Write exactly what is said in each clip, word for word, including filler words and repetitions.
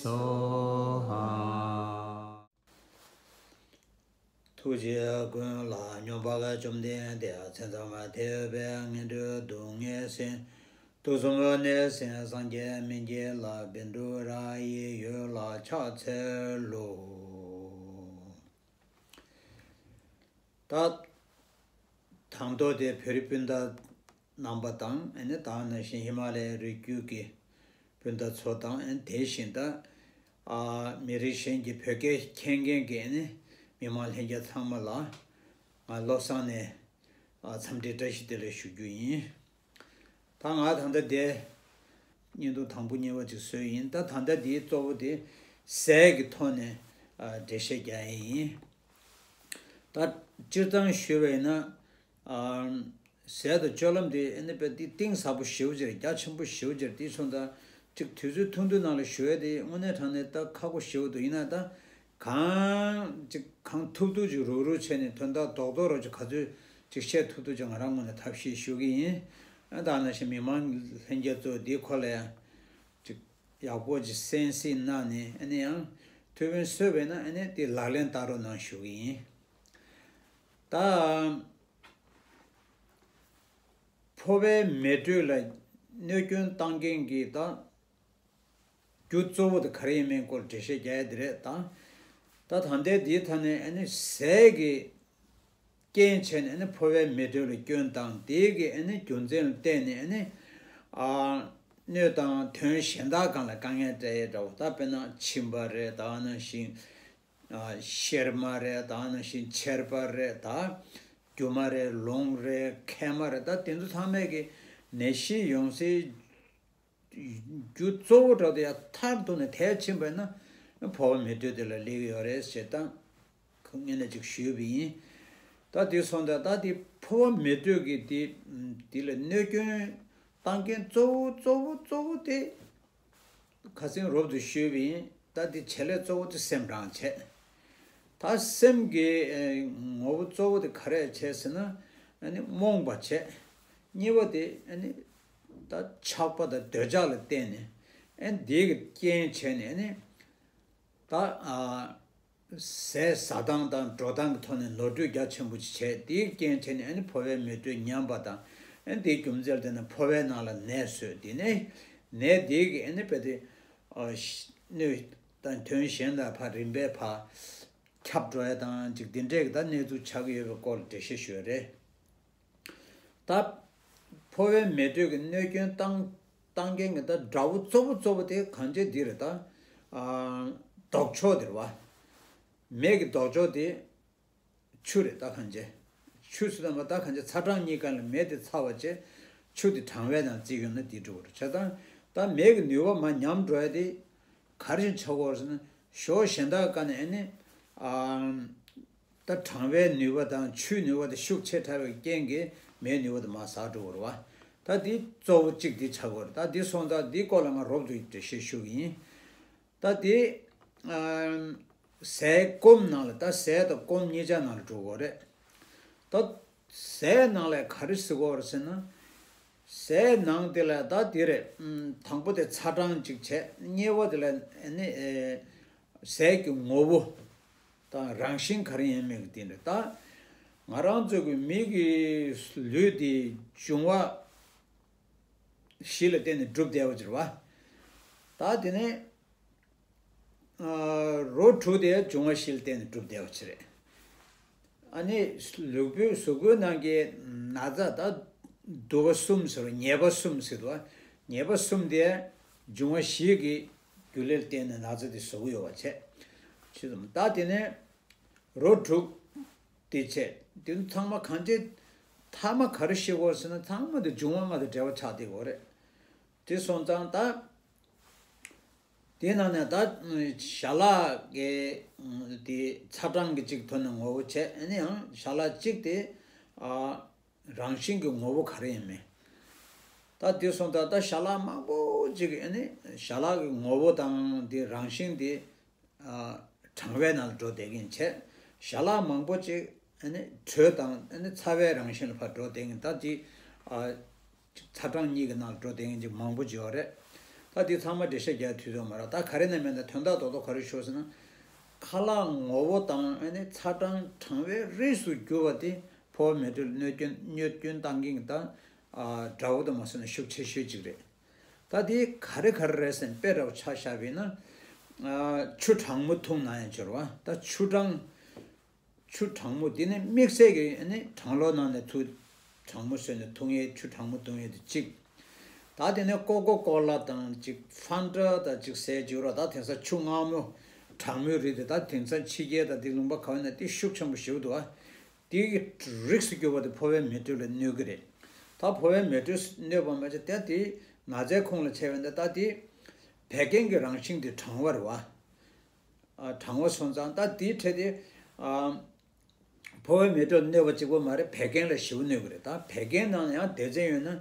སོ་ཧ། ཐུགས་རྗེ་ཀུན་ལ་སྙོམས་པར་བཅོམ་ལྡན་འདས། མཚན་ཙམ་མ་ཐེག་པའི་ངན་འགྲོའི་སྡུག་བསྔལ་སེལ། དུག་གསུམ་ནད་སེལ་སངས་རྒྱས་སྨན་གྱི་བླ། བཻ་ཌཱུརྱ་ཡི་འོད་ལ་ཕྱག་འཚལ་ལོ། ད་དང་ཐོག་དེ་བོད་རིགས་སྤུན་ཟླ་རྣམ་པ་དང་། ཨ་ནི་ད་ག་ནང་བཞིན་ཧི་མ་ལ་ཡའི་རི་རྒྱུད་ཀྱི་སྤུན་ཟླ་ཚོ་དང་། ཨ་ནི་དེ་བཞིན་ད་ཨ་མི་རིགས་གཞན་གྱི་བོད་སྐད་མཁྱེན་མཁན་གྱི་ཨ་ནི་མི་མང་ལྷན་རྒྱས་ཚང་མ་ལ་ང་བློ་བཟང་ནས་ཨ་འཚམས་འདྲི་བཀྲ་ཤིས་བདེ་ལེགས་ཞུ་རྒྱུ་ཡིན། ད་ང་ད་ལྟ་དེ་བརྙན་ཐུང་དང་པོ་གཉིས་པ་ཅིག་བཟོས་ཡིན། ད་ད་ལྟ་དེའི་གཙོ་བོ་དེ་ཟས་ཀྱི་ཐོག་ནས་ཨ་འགྲེལ་བཤད་རྒྱག་ཡས་ཡིན། ད་སྤྱིར་བཏང་ཞུས་པ་ཡིན་ན། ཨ་ཟས་དང་སྤྱོད་ལམ་དེ་ཨ་ནི་དཔེ་དེ་གཏིང་ཟབ་པོ་ཞེ་པོ་ཅིག་རེད། རྒྱ་ཆེན་པོ་ཞེ་པོ་ཅིག་རེད། དེ་སོང་ཙང་ཅིག་དུས་ཚོད་ཐུང་ཐུང་ནང་ལ་ཞུ་ཡས་དེ་དངོས་གནས་དྲང་གནས་ད་ཁག་པོ་ཞེ་པོ་འདུག་ཡིན་ན་ད་གང་ཅིག་གང་ཐུབ་ཐུབ་ཅིག་རུག་རུག་བྱས་ནས་དོན་དག་རྡོག་རྡོག་རོ་ཅིག་ག་ཚོད་ཅིག་བཤད་ཐུབ་ཐུབ་ཅིག་ང་རང་ངོས་ནས་ཐབས་ཤེས་ཞུ་གི་ཡིན། ཨ་ད་ནང་བཞིན་མི་མང་ལྷན་རྒྱས་ཚོ་འདིའི་སྐོར་ལ་ཡང་ཅིག་ཡག་པོ་ཅིག་གསན་གཟིགས་གནང་ནས། ཨ་ནི་ཡང་ཐུགས་ཕན་གསོས་པས་ན་ཨ་ནི་དེ་ལག་ལེན་བསྟར་རོགས་གནང་ཞུ་གི་ཡིན། ད་ཕོ་བའི་མེ་དྲོད་ལ་གནོད་སྐྱོན་བཏང་མཁན་གྱི་ད་རྒྱུ་གཙོ་བོ་དེ་ག་རེ་ཡིན་མིན་སྐོར་འགྲེལ་བཤད་རྒྱག་ཡ་དེ་རེད། ད་ད་ད་ལྟའི་འདིའི་ཐད་ནས་ཨ་ནི་ཟས་ཀྱི་རྐྱེན་བྱས་ནས་ཨ་ནི་ཕོ་བའི་མེ་དྲོད་ལ་སྐྱོན་དང་། དེའི་གི་ཨ་ནི་རྒྱུ་མཚན་ལ་བརྟེན་ནས་ཨ་ནི་ཨ་སྣོད་དང་དོན་གཞན་དག་སྒང་ལ་དཀའ་ངལ་འཕྲད་ཡས་འདྲ་བོ། ད་དཔེར་ན་མཆིན་པ་རེད། ད་ནང་བཞིན་ཨ་གཤེར་མ་རེད། ད་ནང་བཞིན་མཆེར་པ་རེད། ད་རྒྱུ་མ་རེད། ལོང་རེད། མཁལ་མ་རེད། ད་དེ་ཚོ་ཚང་མས་ཀྱི་ནད་གཞི་ཡོང་སའི་རྒྱུ་གཙོ་བོ་འདྲ་དེ་ཡང་མཐར་ཐུག་ནས་ཐལ་ཕྱིན་པ་ཡིན་ན་ཕོ་བ་མེ་དྲོད་དེ་ལ་སླེབས་ཀྱི་ཡོད་རེད་ཟེར་ད་ཁོ་ངས་ནས་ཅིག་ཞུས་པ་ཡིན། ད་དེ་སོང་ཙང་ད་དེ་ཕོ་བ་མེ་དྲོད་ཀྱི་དེ་དེ་ལ་གནོད་སྐྱོན་བཏང་མཁན་གཙོ་བོ་གཙོ་བོ་གཙོ་བོ་དེ་ཁ་སང་རོབ་ཏུ་ཞུས་པ་ཡིན། ད་དེ་བྱེད་ལས་གཙོ་བོ་དེ་སེམས་རང་བྱེད། ད་སེམས་ཀྱི་ཨེ་ངོ་བོ་གཙོ་བོ་དེ་ག་རེ་བྱས་ཟེར་ན། ཨ་ནི་རྨོངས་པ་བྱས། གཉིས་པ་དེ་ཨ་ནི་ད་ཆགས་པ་དང་འདོད་ཆགས་ལ་བརྟེན་ནས་ཨ་ནི་དེ་གི་རྐྱེན་བྱས་ནས་ཨ་ནི་ད་ཨ་ཟས་ཟ་སྟངས་དང་འགྲོ་སྟངས་ཀྱི་ཐོག་ནས་ནོར་འཁྲུལ་རྒྱ་ཆེན་པོ་ཅིག་བྱས། དེའི་རྐྱེན་བྱས་ནས་ཨ་ནི་ཕོ་བའི་མེ་དྲོད་ཉམས་པ་དང་། ཨ་ནི་དེའི་རྒྱུ་མཚན་དེ་ནི་ཕོ་བའི་ནང་ལ་ནད་བཟོས། དེ་ནས་ནད་དེ་གི་ཨ་ནི་དཔེ་དེ་ཨ་སྣོད་དང་དོན་གཞན་དང་ཕར་རིམ་པས་ཕར་ཁྱབ་འགྲོ་ཡ་དང་ཅིག་དེ་འདྲས་ཀྱི་ད་གནས་ཚུལ་ཆགས་ཀྱི་ཡོད་པའི་སྐོར་ལ་འགྲེལ་བཤད་ཞུ་ཡ་རེད། ད་ཕོ་བའི་མེ་དྲོད་ཀྱི་གནོད་སྐྱོན་བཏང་བཏང་མཁན་གྱི་ད་དགྲ་བོ་གཙོ་བོ་གཙོ་བོ་དེ་གང་ཅི་འདི་རེད། ད་ཨ་ལྡོག་ཕྱོགས་དེ་རེད་བ། མེ་གི་ལྡོག་ཕྱོགས་དེ་ཆུ་རེད། ད་གང་ཅི་ཆུ་ཟེར་དང་པ་ད་གང་ཅི་ཚ་གྲང་གཉིས་ཀ་ལ་མེ་དེ་ཚ་བ་བྱས། ཆུ་དེ་གྲང་བའི་ནང་བརྩིས་ཡོང་ན་དེ་འགྲོ་གི་རེད། བྱས་ཙང་ད་མེ་གི་ནུས་པ་མར་ཉམས་འགྲོ་ཡ་དེ་ག་རེ་བྱས་ཆགས་ཀྱི་ཡོད་རེད་ཟེར་ན། ཕྱོགས་གཞན་དག་ག་ནས་ཨ་ནི་ཨ་ད་གྲང་བའི་ནུས་པ་དང་ཆུའི་ནུས་པ་དེ་ཤུགས་ཆེ་དྲགས་པའི་རྐྱེན་གྱིས་མེའི་ནུས་པ་དེ་མར་ཟག་འགྲོ་གི་རེད་བ། ད་འདི་གཙོ་བོ་གཅིག་འདི་ཆགས་ཀྱི་ཡོད་རེད། ད་འདི་སོང་ཙང་འདིའི་སྐོར་ལ་ང་རོབ་ཏུ་འགྲེལ་བཤད་ཞུ་གི་ཡིན། ད་འདི་ཨ་ཟས་སྐོམ་ནང་ལ། ད་ཟས་དང་སྐོམ་གཉིས་ཆ་ནང་ལ་འགྲོ་གི་ཡོད་རེད། ད་ཟས་ནང་ལ་ག་རེ་ཟེར་གྱི་ཡོད་རེད་ཟེར་ན། ཟས་ནང་དེ་ལ་ད་འདི་རེད། ཨམ་དང་པོ་དེ་ཚ་གྲང་ཅིག་བྱས། གཉིས་པ་དེ་ལ་ཨ་ནི་ཨེ་ཟས་ཀྱི་ངོ་བོ་དང་རང་བཞིན་ག་རེ་ཡིན་མིན་གྱི་དེ་རེད། ད་ང་རང་ཚོ་གི་མི་གི་ལུས་དེ་འབྱུང་བ་བཞི་ལ་བརྟེན་ནས་གྲུབ་བསྡད་པ་ཅིག་རེད་བ། ད་དེ་ནས་ཨ་རོ་དྲུག་དེ་འབྱུང་བ་བཞི་ལ་བརྟེན་ནས་གྲུབ་བསྡད་པ་ཅིག་རེད། ཨ་ནི་ལུས་པོའི་གཟུགས་པོའི་ནང་གི་ན་ཚ་ད་དུ་བ་གསུམ་ཟེར་བ། ཉེས་པ་གསུམ་ཟེར་བ། ཉེས་པ་གསུམ་དེ་འབྱུང་བ་བཞི་གི་རྒྱུ་ལས་བརྟེན་ནས་ན་ཚ་དེ་བཟོ་གི་ཡོད་པ་བྱས། ཕྱིས་སུ་ད་དེ་ནས་རོ་དྲུག་དེ་བྱས། དེ་ཚོ་ཚང་མ་གང་ཅི་མཐའ་མ་ག་རེ་ཤེས་དགོས་ཟེར་ན། ཚང་མ་དེ་འབྱུང་བ་ལྔ་དང་འབྲེལ་བ་ཆགས་བསྡད་ཡོད་རེད། དེ་སོང་ཙང་ད་དེའི་ནང་ནས་ད་ཞལ་ལག་གི་དེ་ཚ་གྲང་གི་གཅིག་ཐོན་ནས་ངོ་བོ་བྱས། ཨ་ནི་ཡང་ཞལ་ལག་གཅིག་དེ་ཨ་རང་བཞིན་གྱི་ངོ་བོ་ག་རེ་ཡིན་མིན། ད་དེ་སོང་ཙང་ད་ཞལ་ལག་མང་པོ་ཅིག་ཨ་ནི་ཞལ་ལག་གི་ངོ་བོ་དང་དེ་རང་བཞིན་དེ་ཨ་གྲང་བའི་ནང་ལ་འགྲོ་བསྡད་མཁན་བྱས། ཞལ་ལག་མང་པོ་ཅིག་ཨ་ནི་དྲོད་དང་ཨ་ནི་ཚ་བའི་རང་བཞིན་ལ་ཕར་འགྲོ་བསྡད་མཁན། ད་དེ་ཨ་ཚ་གྲང་གཉིས་ཀྱི་ནང་ལ་འགྲོ་བསྡད་མཁན་ཅིག་མང་པོ་ཅིག་ཡོད་རེད། ད་འདི་ཚང་མ་འགྲེལ་བཤད་རྒྱག་དུས་ཚོད་མ་རག་ད་ག་རེ་ན་མེད་ན་དོན་དག་རྡོག་རྡོག་ག་རེ་ཤོད་ཟེར་ན། ཁ་ལག་ངོ་བོ་དང་ཨ་ནི་ཚ་གྲང་གྲང་བའི་རིགས་སུ་གྱུར་པ་དེ་ཕོ་བ་མེ་དྲོད་གནོད་སྐྱོན་གནོད་སྐྱོན་བཏང་མཁན་གྱི་ད་ཨ་དགྲ་བོ་དང་མ་སོན་ན་ཤུགས་ཆེ་ཤོས་གཅིག་རེད། ད་དེ་ག་རེ་ག་རེ་རེད་ཟེར་ན་དཔེ་འདྲ་བོ་ཆ་བཞག་པ་ཡིན་ན། ཨ་ཆུ་གྲང་མོ་འཐུང་ན་ཡང་འབྱོར་བ་ད་ཆུ་གྲང་། ཆུ་གྲང་མོ་དེ་ནི་དམིགས་བསལ་གྱི་ནི་གྲང་གློག་ནང་ནས་ཚུར་གྲང་མོ་བཟོས་ནས་འཐུང་ཡས་ཆུ་གྲང་མོ་འཐུང་ཡས་དེ་གཅིག་ད་དེ་ནས་ཀོ་ཀོ་ཀོ་ལ་དང་གཅིག་ཧྥན་ཏ་དང་གཅིག་ཟས་བཅུག་རོགས། ད་དེང་སང་ཆུ་མངར་མོ་གྲང་མོའི་རིགས་དེ་ད་དེང་སང་ཕྱི་རྒྱལ་དང་དེ་ལུང་པ་ག་བ་ན་དེ་ཤུགས་ཆེན་པོ་ཞེ་པོ་འདུག་ཨ། དེ་གི་རིགས་སུ་གྱུར་པ་དེ་ཕོ་བའི་མེ་དྲོད་ལ་གནོད་གི་རེད། ད་ཕོ་བའི་མེ་དྲོད་གནོད་པ་མ་ཚད་ད་དེ་ན་ཚའི་ཁོངས་ལ་ཆེ་བས་ད་ད་དེ་བད་ཀན་གྱི་རང་བཞིན་དེ་གྲང་བ་རེད་བ། ཨ་གྲང་བ་སོང་ཙང་ད་དེའི་ཁྲོད་དེ་ཨ་ཕོ་བའི་མེ་དྲོད་གནོད་པ་གཅིག་པོ་མ་རེད། བད་ཀན་ལ་ཞེ་པོ་གནོད་ཀྱི་རེད། ད་བད་ཀན་ནང་ཡང་སྡེ་ཚན་ཡོད་ན་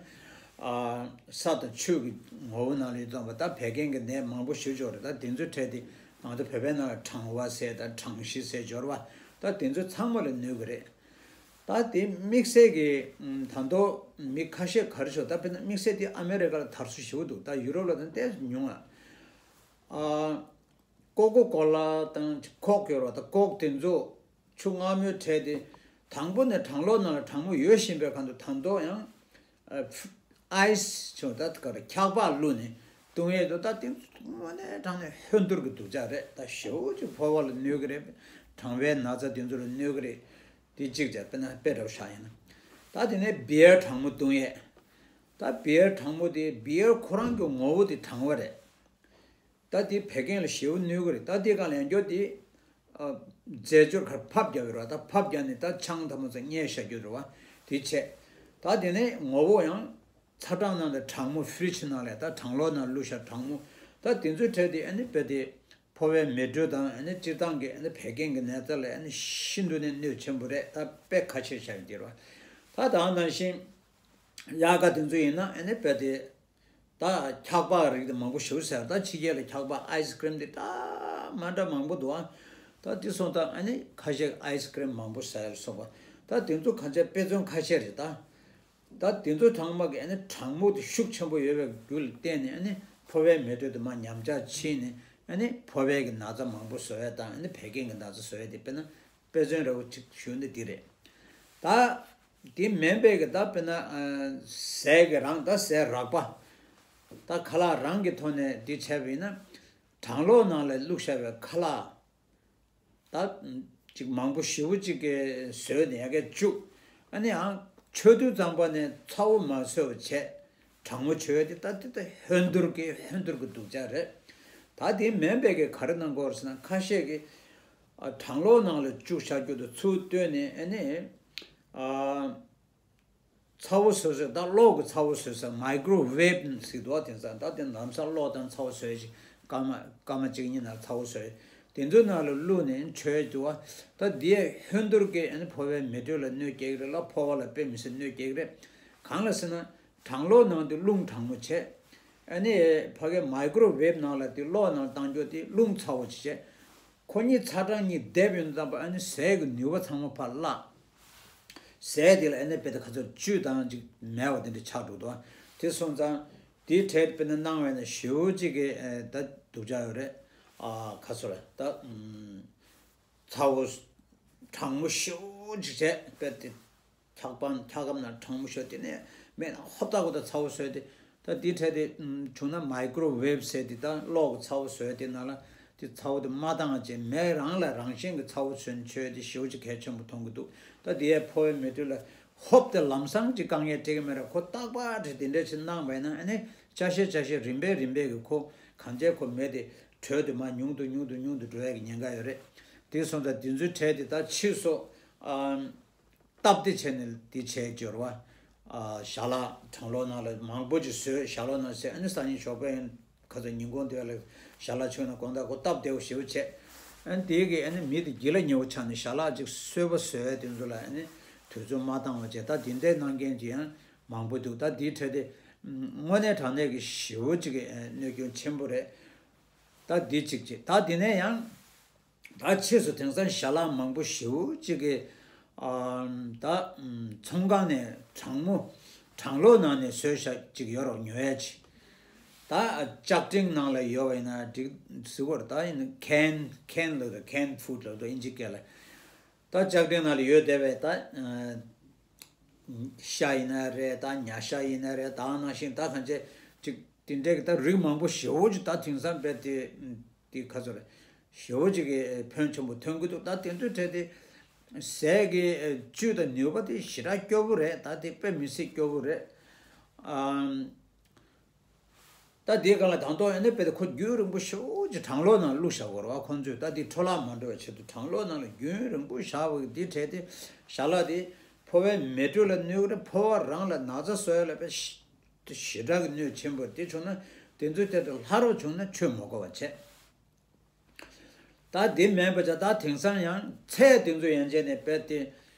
ཨ་ས་དང་ཆུ་གི་ངོ་བོ་ནང་ལ་ཡོད་ཙང་པ་ད་བད་ཀན་གྱི་ནད་མང་པོ་ཞེ་པོ་ཅིག་ཡོད་རེད། ད་དེ་ཚོའི་ཁྲོད་དེ་ང་ཚོ་བོད་པའི་ནང་ལ་གྲང་བ་ཟེར་ད་གྲང་གཤིས་ཟེར་འབྱོར་བ་ད་དེ་ཚོ་ཚང་མ་ལ་གནོད་ཀྱི་རེད། ད་དེ་དམིགས་བསལ་གྱི་ད་མདོ་མི་ཁ་ཤས་ག་རེ་ཤོད་ད་དཔེར་ན་དམིགས་བསལ་དེ་ཨ་མེ་རི་ཀ་ལ་དར་སྲོལ་ཞེ་པོ་འདུག་ད་ཡུ་རོབ་ལ་ད་ཏོག་ཙམ་ཉུང་ཨ། ཀོ་ཀོ་ཀོ་ལ་དང་ཁོག་ཡོད་རེད་བ། ད་ཁོག་དེ་ཚོ་ཆུ་མངར་མོའི་གྲས་དེ་དང་པོ་ནས་གྲང་གློག་ནང་ལ་གྲང་མོ་ཡོད་བཞིན་པའི་ཁ་ཐུག་ད་མདོ་ཡང་ཨ་ཕ་ཨའི་སི་ཆུ་ད་ག་རེ་འཁྱག་པ་བླུགས་ནས་བཏུང་ཡས་འདུག་ད་དེ་ཚོ་དངོས་གནས་དྲང་གནས་ཧོན་ཏུར་གྱི་སྡུག་ཅག་རེད། ད་ཞེ་པོ་ཅིག་ཕོ་བ་ལ་གནོད་ཀྱི་རེད། གྲང་བའི་ན་ཚ་དེ་ཚོ་ལ་གནོད་ཀྱི་རེད། དེ་གཅིག་བྱས་དཔེར་ན་དཔེ་འདྲ་བོ་བཞག་ཡིན་ན། ད་དེ་ནས་བི་ཡར་གྲང་མོ་བཏུང་ཡས། ད་བི་ཡར་གྲང་མོ་དེ་བི་ཡར་ཁོ་རང་གི་ངོ་བོ་དེ་གྲང་བ་རེད། ད་དེ་བད་ཀན་ལ་ཞེ་པོ་གནོད་ཀྱི་རེད། ད་དེ་གང་ལ་ཡང་འགྱོ་དེ་ཨ་རྫས་སྦྱོར་ཁར་ཕབ་རྒྱག་གི་རེད་བ། ད་ཕབ་རྒྱག་ནས་ད་ཆང་ཐ་མ་ཚོ་བསྙལ་བཞག་རྒྱུ་རེད་བ། དེ་བྱས། ད་དེ་ནས་ངོ་བོ་ཡང་ཚ་གྲང་ནང་ལ་གྲང་མོ་ཧྥི་རིཇ་ནང་ལ་ད་གྲང་གློག་ནང་བླུགས་བཞག་གྲང་མོ། ད་དེ་ཚོའི་གྲས་དེ་ཨ་ནི་དཔེ་དེ་ཕོ་བའི་མེ་དྲོད་དང་ཨ་ནི་སྤྱིར་བཏང་གི་ཨ་ནི་བད་ཀན་གྱི་ནད་རྟགས་ལ་ཨ་ནི་ཤིན་ཏུ་ནས་གནོད་ཆེན་པོ་རེད། ད་དཔེ་ཁ་ཤས་བཞག་ཡོད་དེ་རེད་བ། ད་ད་ནང་བཞིན་དབྱར་ཁ་དེ་ཚོ་ཡིན་ན་ཨ་ནི་དཔེ་དེ། ད་འཁྱག་པ་རིགས་དེ་མང་པོ་ཞེ་པོ་ཟ། ད་ཕྱི་རྒྱལ་ལ་འཁྱག་པ་ཨའི་སི་ཀྲིམ་དེ་ད་མ་འདྲ་མང་པོ་འདུག་ཨ། ད་དེ་སོང་ཙང་ཨ་ནི་ཁ་ཤས་ཨའི་སི་ཀྲིམ་མང་པོ་ཟ་ཡ་ལ་སོགས་པ། ད་དེ་ཚོ་གང་ཆ་དཔེ་མཚོན་ཁ་ཤས་རེད་ད། ད་དེ་ཚོ་ཚང་མ་གི་ཨ་ནི་གྲང་མོ་དེ་ཤུགས་ཆེན་པོ་ཡོད་པའི་རྒྱུ་ལ་བརྟེན་ནས་ཨ་ནི་ཕོ་བའི་མེ་དྲོད་དེ་མར་ཉམས་ཆག་ཕྱིན་ནས་ཨ་ནི་ཕོ་བའི་གི་ན་ཚ་མང་པོ་བཟོ་ཡ་དང་ཨ་ནི་བད་ཀན་གི་ན་ཚ་བཟོ་ཡ་དེ་དཔེར་ན། དཔེ་མཚོན་འདྲ་བོ་ཅིག་ཞུ་ནི་འདི་རེད། ད་དེ་མིན་པའི་གི་ད་དཔེར་ན་ཨ་ཟས་ཀྱི་རང་ད་ཟས་རགས་པ། ད་ཁ་ལག་རང་གི་ཐོག་ནས་འདི་བྱས་པ་ཡིན་ན། གྲང་གློག་ནང་ལ་བླུགས་བཞག་པའི་ཁ་ལག་ད་ཅིག་མང་པོ་ཞེ་པོ་ཅིག་གི་བཟོས་ནས་ཡ་གི་བཅུག་ཨ་ནི་ཡང་མཆོད་དུས་ཙམ་པ་ནས་ཚ་བོ་མ་བཟོས་པ་བྱས། གྲང་མོ་བྱོས་ཏེ་ད་དེ་ད་ཧོན་ཏུར་གི་ཧོན་ཏུར་གི་སྡུག་ཅག་རེད། ད་དེ་མིན་པའི་གི་ག་རེ་གནང་དགོས་རེད་ཟེར་ན་ཁ་ཤས་ཀྱི་ཨ་གྲང་གློག་ནང་ལ་བཅུག་བཞག་རྒྱུ་དང་ཚུར་བཏོན་ནས་ཨ་ནི་ཨ་ཚ་བོ་བཟོ་ས་ད་གློག་གི་ཚ་བོ་བཟོ་ས་མའི་ཀྲོ་ཝེབ་ཟེར་འདུག་བ། དེང་སང་ད་དེ་ལམ་སང་གློག་དང་ཚ་བོ་བཟོས་ཤིག་སྐར་མ་སྐར་མ་གཅིག་གཉིས་ནང་ཚ་བོ་བཟོས། དེ་ཚོའི་ནང་ལ་བླུགས་ནས་མཆོད་རྒྱུ་བ། ད་དེ་ཧོན་ཏུར་གི་ཨ་ནི་ཕོ་བའི་མེ་དྲོད་ལ་གནོད་སྐྱེལ་གི་རེད་ལ་ཕོ་བ་ལ་དཔེ་མི་སྲིད་གནོད་སྐྱེལ་གི་རེད། གང་ལ་ཟེར་ན། གྲང་གློག་ནང་དུ་རླུང་གྲང་མོ་བྱས། ཨ་ནི་ཕ་གི་མའི་ཀྲོ་ཝེབ་ནང་ལ་དེ་གློག་ནང་བཏང་རྒྱུ་དེ་རླུང་ཚ་བོ་བྱས། ཁོ་གཉིས་ཚ་གྲང་གཉིས་བསྡེབས་ཡོང་ཙམ་པ་ཨ་ནི་ཟས་ཀྱི་ནུས་པ་ཚང་མ་ཕར་བརླག་ཟས་དེ་ལ་ཨ་ནི་དཔེ་དེ་ཁ་ཚུར་བཅུད་དང་ཅིག་མེད་པ་དེ་འདྲ་ཆགས་འགྲོ་འདུག་དེ་སོང་ཙང་དེའི་གྲས་དཔེར་ན་གནང་བས་ན་ཞེ་པོ་ཅིག་གི་ད་སྡུག་ཅག་ཡོད་རེད། ཨ་ཁ་ཚུར་ད་ཚ་བོ་གྲང་མོ་ཞེ་པོ་ཅིག་བྱས་དཔེ་དེ། འཁྱག་པ་འཁྱག་སྒམ་ནང་གྲང་མོ་ཤོར་དེ་ནས་མེད་ན་ཧོབ་ཏ་གོ་ད་ཚ་བོ་བཟོས་ཏེ། ད་དེ་འཕྲལ་དེ་བྱུང་ན་མའི་ཀྲོ་ཝེབ་ཟེར་དེ་ད་གློག་གི་ཚ་བོ་བཟོས་དེ་ནང་ལ་དེ་ཚ་བོ་དེ་མ་བཏང་བ་བྱས་མེ་རང་ལ་རང་བཞིན་གྱི་ཚ་བོ་བཟོས་ནས་མཆོད་དེ་ཞེ་པོ་ཅིག་གལ་ཆེན་པོ་མཐོང་གི་འདུག་ད་དེ་ཡས་ཕོ་བའི་མེ་དྲོད་ལ་ཧོབ་སྟེ་ལམ་སང་ཅིག་དཀའ་ངལ་འཕྲད་ཀྱི་མེད་ར་ཁོ་རྟག་པར་དེ་འདྲ་ཞིག་གནང་བས་ན་ཨ་ནི་ཅ་ཤེ་ཅ་ཤེ་རིམ་པས་རིམ་པས་ཀྱི་ཁོ་གང་བྱས་ཁོ་མེ་དེ་དྲོད་དེ་མར་ཉུང་དུ་ཉུང་དུ་ཉུང་དུ་འགྲོ་ཡ་གི་ཉེན་ཁ་ཡོད་རེད། དེ་སོང་ཙང་དེ་ཚོའི་གྲས་དེ་ད་ཕྱིས་སུ་ཨ། སྟབས་བདེ་བྱས་ནས་འདི་བྱས་སྦྱོར་བ། ཨ་ཞལ་ལག་གྲང་གློག་ནང་ལ་མང་པོ་ཅིག་བཟོས་ཞལ་ལག་ནང་བཟས་ཨ་ནི་སང་ཉིན་ཞོགས་པ་ཡིན་ཁ་སང་ཉིན་གུང་དེ་ལ་ཞལ་ལག་མཆོད་ན་དགོང་དག་ཁོ་སྟབས་བདེ་བོ་ཞེ་པོ་བྱས། ཨ་ནི་དེ་གི་ཨ་ནི་མི་དེ་སྒྱིད་ལ་ཉེ་བོ་ཆགས་ནས་ཞལ་ལག་ཅིག་གསོལ་བ་བཟོས་དེ་ཚོ་ལ་ཨ་ནི་དུས་ཚོད་མ་བཏང་བ་བྱས་ད་དེ་འདྲའི་གནང་མཁན་ཅིག་ཡང་མང་པོ་འདུག་ད་དེའི་གྲས་དེ་དངོས་གནས་དྲང་གནས་ཀྱི་ཞེ་པོ་ཅིག་གི་གནོད་སྐྱོན་ཆེན་པོ་རེད། ད་འདི་གཅིག་བྱས་ད་དེ་ནས་ཡང་། ད་ཕྱིས་སུ་དེང་སང་ཞལ་ལག་མང་པོ་ཞེ་པོ་ཅིག་གི་ཨ་ད་ཚོང་ཁང་ནས་གྲང་མོ་གྲང་གློག་ནང་ནས་བཟོས་ཤག་ཅིག་ཡོད་རོགས་ཉོ་ཡ་ཅིག་ད་ལྕགས་ཀྲིན་ནང་ལ་ཡོད་པ་ཡིན་ན་འགྲིག་ཟེར་བར། ད་ཡིན་ན་ཁན་ཁན་ལབ་དང་ཁན་ཕུཌ་ལབ་དང་ཨིན་ཇི་སྐད་ལ། ད་ལྕགས་ཀྲིན་ནང་ལ་ཡོད་བསྡད་པའི་ད་ཤ་ཡིན་ན་རེད། ད་ཉ་ཤ་ཡིན་ན་རེད། ད་ནང་བཞིན་ད་གང་བྱས་ཅིག་དེ་འདྲའི་གི་ད་རིགས་མང་པོ་ཞེ་པོ་ཅིག་ད་དེང་སང་དཔེ་དེ་དེ་ག་ཚོད་རེད། ཞེ་པོ་ཅིག་གི་ཕོན་ཆེན་པོ་ཐོན་གི་འདུག་ད་དེ་ཚོའི་གྲས་དེ་ཟས་ཀྱི་བཅུད་དང་ནུས་པ་དེ་ཞེ་དྲག་སྐྱོ་པོ་རེད། ད་དེ་དཔེ་མི་སྲིད་སྐྱོ་པོ་རེད། ཨམ། ད་དེའི་སྒང་ལ་དང་ཐོག་ཨ་ནི་དཔེ་དེ་ཁོ་རྒྱུན་རིང་པོ་ཞེ་པོ་ཅིག་གྲང་གློག་ནང་བླུགས་བཞག་དགོས་རེད་བ། ཁོང་ཚོས་ད་དེ་འཕྲོ་བརླག་མ་འགྲོ་བའི་ཆེད་དུ་གྲང་གློག་ནང་ལ་རྒྱུན་རིང་པོ་བཞག་པ་གི་དེའི་གྲས་དེ་ཞལ་ལག་དེ་ཕོ་བའི་མེ་དྲོད་ལ་གནོད་ཀྱི་རེད། ཕོ་བ་རང་ལ་ན་ཚ་བཟོ་ཡ་ལ་དཔེ་ཞེ་དྲག་གི་གནོད་ཆེན་པོ་དེ་བྱུང་ན་དེ་ཚོའི་ཐད་དུ་ལྷ་རོགས་བྱུང་ན་ཆོས་མ་གོ་བ་བྱས། ད་དེ་མིན་པ་ཅག་ད་དེང་སང་ཡང་ཚལ་དེ་ཚོ་ཡན་ཆད་ནས་རྦད་དེ་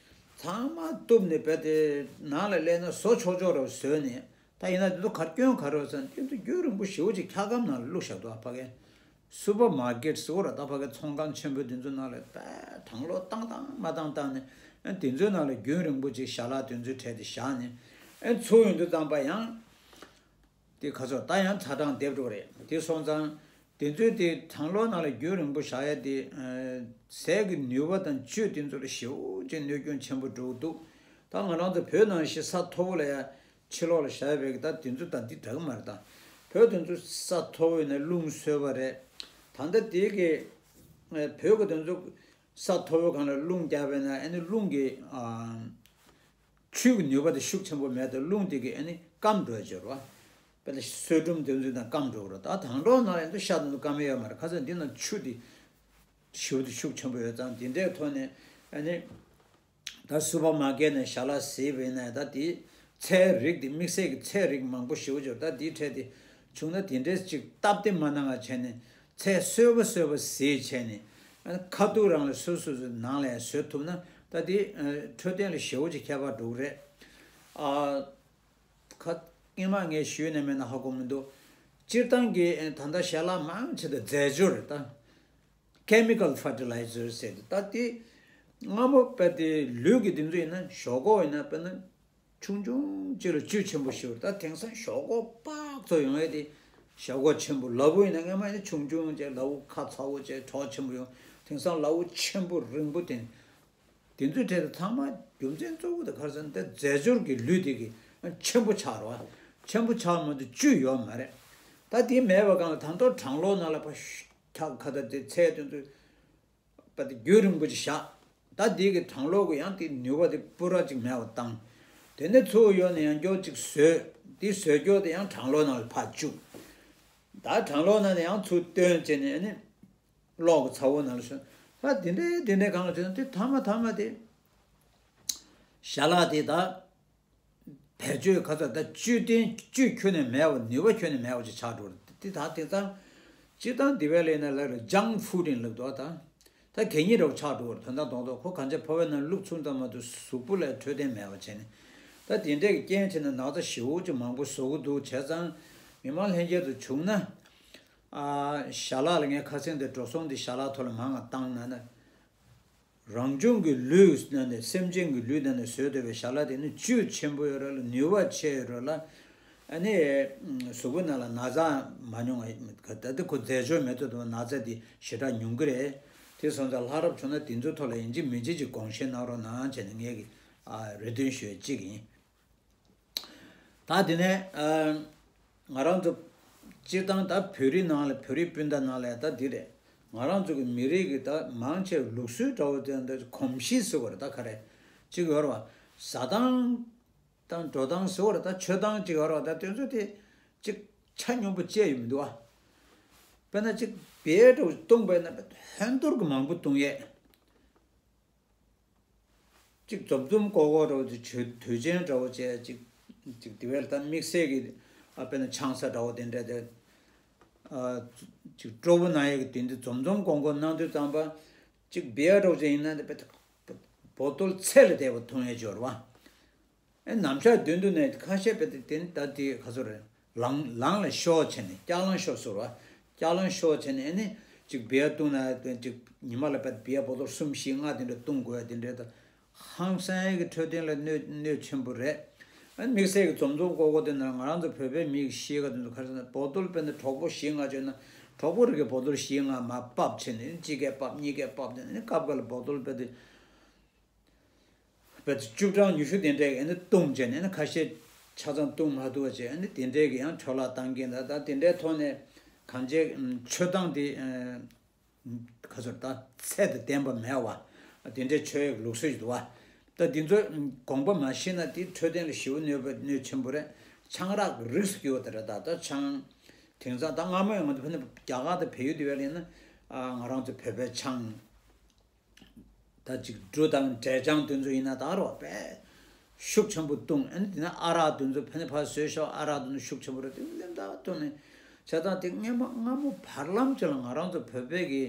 ཚང་མ་གཏུབ་ནས་རྦད་དེ་ནང་ལ་སླེབས་ན་བཟོ་ཆོག་ཆོག་རུ་བཟོས་ནས། ད་ཡིན་ན་དེ་ཚོ་གར་སྐྱོན་ག་རེ་ཡོད་ཟེར་ན་དེ་ཚོ་རྒྱུན་རིང་པོ་ཞེ་པོ་ཅིག་འཁྱག་སྒམ་ནང་ལ་བླུགས་བཞག་འདུག་ཨ་ཕ་གི་སུ་པར་མར་ཀེཊ་ཟེར་བ་ར། ད་ཕ་གི་ཚོང་ཁང་ཆེན་པོ་དེ་ཚོ་ནང་ལ་རྦད་གྲང་གློག་བཏང་བཏང་མ་བཏང་བཏང་ནས་ཨ་དེ་ཚོའི་ནང་ལ་རྒྱུན་རིང་པོ་ཅིག་ཞལ་ལག་དེ་ཚོའི་གྲས་དེ་བཞག་ནས་ཨ་ཚུར་ཡོང་དུས་ཙམ་པ་ཡང་། དེ་ག་ཚོད་ད་ཡང་ཚ་གྲང་སྡེབ་འགྲོ་རེད། དེ་སོང་ཙང་དེ་ཚོའི་དེ་གྲང་གློག་ནང་ལ་རྒྱུན་རིང་པོ་བཞག་ཡ་དེ་ཟས་ཀྱི་ནུས་པ་དང་བཅུད་དེ་ཚོ་ལ་ཞེ་པོ་ཅིག་གནོད་སྐྱོན་ཆེན་པོ་འགྲོ་གི་འདུག་ད་ང་རང་ཚོ་བོད་ནང་བཞིན་ས་མཐོ་པོ་ལ་ཡ་ཕྱི་ལོགས་ལ་བཞག་ཡ་བས་ཀྱི་ད་དེ་ཚོ་ད་འདི་འདྲ་གི་མ་རེད། ད་བོད་དེ་ཚོ་ས་མཐོ་པོ་ཡིན་ན་རླུང་སོས་པ་རེད། ད་ལྟ་དེ་གི་བོད་ཀྱི་དེ་ཚོ་ས་མཐོ་པོའི་སྒང་ལ་རླུང་རྒྱག་པས་ན་ཨ་ནི་རླུང་གི་ཨ། ཆུ་གི་ནུས་པ་དེ་ཤུགས་ཆེན་པོ་མེད་དུ་རླུང་དེ་གིས་ཨ་ནི་སྐམ་འགྲོ་ཡ་ཅིག་ཡོད་རེད་བ། དཔེ་ལ་སོལ་ཀྲུམ་དེ་ཚོ་དང་སྐམ་འགྲོ་གི་རེད། ད་གྲང་གློག་ནང་ལ་ཡིན་དུས་ཤ་དེ་ཚོ་སྐམ་ཡ་ཡོད་མ་རེད། ཁ་སང་འདི་ནང་ཆུ་དེ་ཞེ་པོ་དེ་ཤུགས་ཆེན་པོ་ཡོད་ཙང་དེ་འདྲའི་ཐོག་ནས་ཨ་ནི་ད་སུ་པར་མར་ཀེཊ་ནས་ཞལ་ལག་བཟས་པ་ཡིན་ན་ད་དེ་ཚལ་རིགས་དེ་དམིགས་བསལ་གྱི་ཚལ་རིགས་མང་པོ་ཞེ་པོ་ཅིག་ཡོད་རེད། ད་དེའི་གྲས་དེ་བྱུང་ན་དེ་འདྲས་ཅིག་སྟབས་བདེ་མ་གནང་བ་བྱས་ནས། ཚལ་སོས་པ་སོས་པ་ཟས་བྱས་ནས་ཨ་ཁ་ཐུག་རང་ལ་སོ་སོ་སོའི་ནང་ལ་ཡང་བཟོ་ཐུབ་ན་ད་དེ་འཕྲོད་བསྟེན་ལ་ཞེ་པོ་ཅིག་ཁྱད་པར་འགྲོ་གི་རེད། ཨ་ཁ་སྔོན་མ་ངས་ཞུས་ནས་མེད་ན་ཧ་གོ་མི་འདུག་སྤྱིར་བཏང་གི་ད་ལྟ་ཞལ་ལག་མང་ཆེ་ད་རྫས་སྦྱོར་རེད། ད་chemical fertilizer ཟེར་ཏེ་ད་དེ་སྔ་མོ་དཔེ་དེ་ལུད་ཀྱི་དེ་ཚོ་ཡིན་ན་ཞོག་ཁོག་ཡིན་ན་དཔེར་ན། ཆུང་ཆུང་ཅིག་ལ་བཅུད་ཆེན་པོ་ཞིག་ཡོད་རེད། ད་དེང་སང་ཞོག་ཁོག་པག་ཚོ་ཡོང་ཡས་དེ་ཞོག་ཁོག་ཆེན་པོ། ལ་ཕུག་ཡིན་ན་སྔ་མ་ཡིན་ན་ཆུང་ཆུང་ཅིག་ལ་ཕུག་ཁ་ཚ་པོ་ཅིག་གྲོགས་ཆེན་པོ་ཡོང་། དེང་སང་ལ་ཕུག་ཆེན་པོ་རིང་པོ་དེ། དེ་ཚོའི་གྲས་དེ་ཚང་མ་རྒྱུ་མཚན་གཙོ་བོ་དེ་ག་རེ་ཟེར་ན་དེ་རྫས་སྦྱོར་གྱི་ལུད་དེ་གི་ཆེན་པོ་ཆགས་རེད་བ། ཆེན་པོ་ཆགས་མ་གཏོགས་བཅུད་ཡོད་མ་རེད། ད་དེ་མེད་པ་གང་ལ་ད་མདོ་གྲང་གློག་ནང་ལ་ཕ་ཁྱག་ཁ་ད་དེ་ཚལ་དེ་ཚོའི། པ་དེ་རྒྱུན་རིང་པོ་ཅིག་བཞག་ད་དེ་གི་གྲང་གློག་གི་ཡང་དེ་ནུས་པ་དེ་སྤུ་ར་ཅིག་མེད་པ་བཏང་། དེ་ནས་ཚུར་ཡོང་ནས་ཡང་སྐྱོར་ཅིག་བཟོས། དེ་བཟོས་སྐྱོར་དེ་ཡང་གྲང་གློག་ནང་ལ་ཕར་བཅུག་ད་གྲང་གློག་ནང་ནས་ཡང་ཚུར་བཏོན་བྱས་ནས་ཨ་ནི་གློག་གི་ཚ་བོ་ནང་ལ་ཤོར། ད་དེ་འདྲའི་དེ་འདྲའི་གང་ལ་བྱས་ན་དེ་ཐ་མ་ཐ་མ་དེ་ཞལ་ལག་དེ་ད། བེད་སྤྱོད་ཁ་ཚ་ད་བཅུད་ལྡན་བཅུད་ཁྱོན་ནས་མེད་པ་ནུས་པ་ཁྱོན་ནས་མེད་པ་ཅིག་ཆགས་འགྲོ་རེད། དེ་ད་དེང་སང་སྤྱིར་བཏང་འདི་བས་ལས་ན་ལ་ལ་ཇང་ཕུ་ཌི་ལབ་འདུག་ད་ད་གད་སྙིགས་འདྲ་བོ་ཆགས་འགྲོ་རེད། དོན་དག་རྡོག་རྡོག་ཁོ་གང་ཅི་ཕོ་བའི་ནང་བླུགས་ཚུན་ཙམ་མ་གཏོགས་གཟུགས་པོ་ལ་འཕྲོད་བསྟེན་མེད་པ་བྱས་ནས་ད་དེ་འདྲས་ཀྱི་རྐྱེན་བྱས་ནས་ན་ཚ་ཞེ་པོ་ཅིག་མང་པོ་བཟོ་གི་འདུག་བྱས་ཙང་མི་མང་ལྷན་རྒྱས་ཚོ་བྱུང་ན་ཨ་ཞལ་ལག་ལ་ངས་ཁ་སེང་དེ་འགྲོ་སོང་དེ་ཞལ་ལག་ཐོག་ལ་མང་ང་བཏང་ན་ན། རང་བྱུང་གི་ལུད་ནང་ནས་སེམས་ཅན་གྱི་ལུད་ནང་ནས་བཟོས་བསྡད་པའི་ཞལ་ལག་དེ་ནི་བཅུད་ཆེན་པོ་ཡོད་རེད་ལ་ནུས་པ་ཆེ་ཡོད་རེད་ལ། ཨ་ནི་གཟུགས་པོ་ནང་ལ་ན་ཚ་མ་མྱོང་བ་ད་ལྟ་ཁོ་རྫས་སྦྱོར་མེད་དུས་དུ་ན་ཚ་དེ་ཞེ་དྲག་ཉུང་གི་རེད། དེ་སོང་ཙང་ལྷ་རབ་བྱུང་ན་དེ་ཚོའི་ཐོག་ལ་ཡིན་གཅིག་མིན་གཅིག་ཅིག་དགོངས་བཞེས་གནང་རོགས་གནང་བྱས་ནས་ངས་ཀྱི་རེ་འདུན་ཞུ་ཡས་གཅིག་ཡིན། ད་དེ་ནས་ཨ་ང་རང་ཚོ་སྤྱིར་བཏང་ད་བོད་རིགས་ནང་ལ་བོད་རིགས་སྤུན་ཟླ་ནང་ལ་ད་འདི་རེད། ང་རང་ཚོ་གི་མི་རིགས་ཀྱི་ད་མང་ཆེ་ལུགས་སྲོལ་འདྲ་བོ་དེ་འདྲ་གོམས་གཤིས་ཟེར་བ་རེད། ད་ག་རེ་གཅིག་ཡོད་རེད་བ། ཟ་སྟངས་དང་འགྲོ་སྟངས་ཟེར་བ་རེད། ད་མཆོད་སྟངས་གཅིག་ཡོད་རེད་བ། ད་དེ་ཚོ་དེ་གཅིག་ཆ་སྙོམས་པོ་བཅས་ཡོད་མི་འདུག་བ། དཔེར་ན་གཅིག་བེའུ་འདྲ་བོ་བཏུང་བས་ན་ཧོན་ཐོར་གྱི་མང་པོ་བཏུང་ཡས། གཅིག་འཛོམས་འཛོམས་ཀོ་ཀོ་འདྲ་བོ་དེ་དུས་དུས་ཆེན་འདྲ་བོ་བྱས་གཅིག་གཅིག་དེ་བས་ད་དམིགས་བསལ་གྱི་ཨ་དཔེར་ན་ཆང་ས་འདྲ་བོ་དེ་འདྲ་དེ་ཨ་གཅིག་སྤྲོ་པོ་གནང་ཡས་ཀྱི་དེ་འདི་འཛོམས་འཛོམས་ཀོ་ཀོ་གནང་དུས་ཙམ་པ་གཅིག་བེའུ་འདྲ་བོ་ཅིག་ཡིན་ན་དེ་དཔེ་བོ་ཏོལ་ཚད་ལས་འདས་པ་འཐུང་ཡས་སྦྱོར་བ། ཨེ་ནམ་ཞག་མདུན་དུ་ནས་ཁ་ཤས་པའི་དེ་དེ་ད་དེ་ག་ཚོད་རེད། ལང་ལང་ལ་ཤོག་བྱས་ནས་སྐྱག་ལང་ཤོག་ཟེར་བ། སྐྱག་ལང་ཤོག་བྱས་ནས་ཨེ་ནི་ཅིག་བེའུ་བཏུང་ན་ཅིག་ཉི་མ་ལ་པད་བེའུ་བོ་ཏོལ་གསུམ་བཞི་ལྔ་དེ་འདྲ་བཏུང་དགོས་ཡ་དེ་འདྲ་ད་ཧང་སང་གི་འཕྲོད་བསྟེན་ལ་གནོད་གནོད་ཆེན་པོ་རེད། ཨ་ནི་དམིགས་བསལ་གྱི་འཛོམས་འཛོམས་ཀོ་ཀོ་དེ་ན་ང་རང་ཚོ་བོད་པའི་མི་གཤིས་ཀ་དེ་ཚོ་ག་རེ་ཟེར་ན། བོ་ཏོལ་དཔེར་ན་གྲོགས་པོ་བཞི་ལྔ་བྱོན་ན་གྲོགས་པོ་རིགས་ཀྱི་བོ་ཏོལ་བཞི་ལྔ་མར་ཕབ་བྱས་ནས་གཅིག་གིས་ཕབ། གཉིས་ཀས་ཕབ་བྱས་ནས་སྐབས་འགའ་ལ་བོ་ཏོལ་དཔེར་ན་བཅུ་གྲངས་ཉི་ཤུ་དེ་འདྲས་ཀྱི་ཨ་ནི་བཏུང་བྱས་ནས། ཨ་ནི་ཁ་ཤས་ཆ་ཚང་བཏུང་མ་ཐུབ་པ་བྱས། ཨ་ནི་དེ་འདྲས་ཀྱི་ཡང་འཕྲོ་བརླག་བཏང་གིན། ད་ད་དེ་འདྲའི་ཐོག་ནས་གང་ཅི་མཆོད་སྟངས་དེ་ཁ་ཚུར་ད་ཚད་དང་ལྡན་པ་མེད་པ། དེ་འདྲའི་མཆོད་ཡག་ལུགས་སྲོལ་ཞིག་འདུག་བ། ད་འདི་ཚོ་དགོངས་པ་མ་ཞིག་ན་དེ་འཕྲོད་བསྟེན་ལ་ཞེ་པོ་གནོད་པ་གནོད་ཆེན་པོ་རེད། ཆང་རག་གི་རིགས་སུ་གྱུར་བ་དེ་རེད། ད་ད་ཆང་དེང་སང་ད་སྔ་མོ་ཡང་ང་ཚོ་ཕ་ནི་རྒྱ་གར་དང་བལ་ཡུལ་དེ་བས་ལ་ཡིན་ན། ང་རང་ཚོ་བོད་པའི་ཆང་ད་ཅིག་འབྲུ་དང་འབྲས་ཆང་དེ་ཚོ་ཡིན་ན་ད་རོ་པས་ཤུགས་ཆེན་པོ་བཏུང་། ཨ་ནི་དེ་ན་ཨ་རག་དེ་ཚོ་ཕ་ནི་ཕར་བཟོས་ཤོག་ཨ་རག་དེ་ཚོ་ཤུགས་ཆེན་པོ་རེད། དེ་ནི་ད་བཏུང་ནས་བྱས་ཙང་དེ་སྔ་མ་སྔ་མོ་བར་ལམ་ཅིག་ལ་ང་རང་ཚོ་བོད་པའི་གི་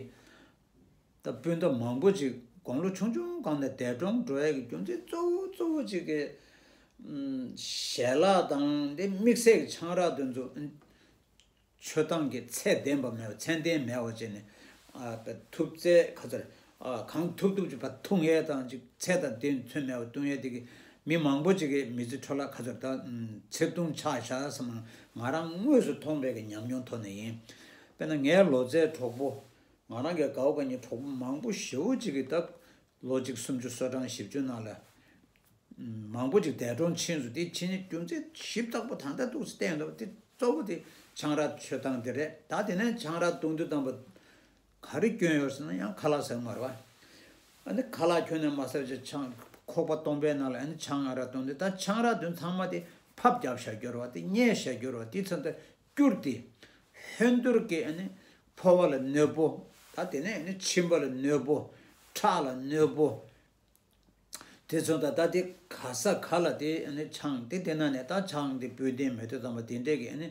ད་སྤུན་ཟླ་མང་པོ་ཅིག་དགུང་ལོ་ཆུང་ཆུང་སྒང་ནས་འདས་གྲོངས་འགྲོ་ཡ་གི་རྒྱུ་མཚན་གཙོ་བོ་གཙོ་བོ་ཅིག་གི་ཞལ་ལག་དང་དེ་དམིགས་བསལ་གྱི་ཆང་རག་དེ་ཚོ་མཆོད་སྟངས་ཀྱི་ཚད་ལྡན་པ་མེད་པ། ཚད་ལྡན་མེད་པ་བྱས་ནས། ཨ་ཐུབ་ཚད་ག་ཚོད་རེད། ཨ་གང་ཐུབ་ཐུབ་ཅིག་ཕར་འཐུང་ཡས་དང་ཅིག་ཚད་དང་དེ་ཚོད་མེད་པ་བཏུང་ཡས་དེ་གི་མི་མང་པོ་ཅིག་གི་མི་ཚེ་འཕྲོ་བརླག་ག་ཚོད་རེད། ད་ཚེ་ཐུང་ཆགས་བཞག་བསམ་ན་ང་རང་དངོས་སུ་མཐོང་བའི་གི་ཉམས་མྱོང་ཐོག་ནས་ཡིན། དཔེར་ན་ངའི་ལོ་ཙཱའི་གྲོགས་པོ། ང་རང་གི་དགའ་བོ་དགའ་ཉེ་གྲོགས་པོ་མང་པོ་ཞེ་པོ་ཅིག་གིས་ད་ལོ་གཅིག་སུམ་ཅུ་སོ་གྲངས་བཞི་བཅུ་ནང་ལ་མང་པོ་ཅིག་འདས་གྲོངས་ཕྱིན་སོང་། དེ་ཕྱིན་ནས་རྒྱུ་མཚན་ཞིབ་ཚགས་པོ་ད་ལྟ་འདུག་སེ་བསྟན་འདུག་དེ་གཙོ་བོ་དེ་ཆང་རག་མཆོད་སྟངས་དེ་རེད། ད་དེ་ནས་ཆང་རག་བཏུང་དུས་ཙམ་པ་ག་རེ་སྐྱོན་ཡོད་ཟེར་ན་ཡང་ཁ་ལག་ཟ་གི་མ་རེད་པ། ཨ་ནི་ཁ་ལག་ཁྱོན་ནས་མ་ཟ་བྱས་ཆང་ཁོག་པ་སྟོང་པའི་ནང་ལ་ཨ་ནི་ཆང་ཨ་རག་བཏུང་དུས། ད་ཆང་རག་དེ་ཚང་མ་དེ་ཕབ་བརྒྱབ་བཞག་རྒྱུ་རེད་པ། དེ་བསྙལ་བཞག་རྒྱུ་རེད་པ། དེ་ཚོ་ད་སྐྱུར་ཏེ་ཧོན་ཏུར་གྱི་ཨ་ནི་ཕོ་བ་ལ་གནོད་པོ། ད་དེ་ནས་ཨ་ནི་མཆིན་པ་ལ་གནོད་པོ། ཁྲག་ལ་གནོད་པོ། དེ་ཚོ་ད་ད་དེ་ག་ས་ག་ལ་དེ་ཨ་ནི་ཆང་དེ་དེ་ན་ནས་ད་ཆང་དེ་སྤུས་ལྡན་མེད་དུས་ཙམ་པ་དེ་འདྲས་ཀྱི་ཨ་ནི་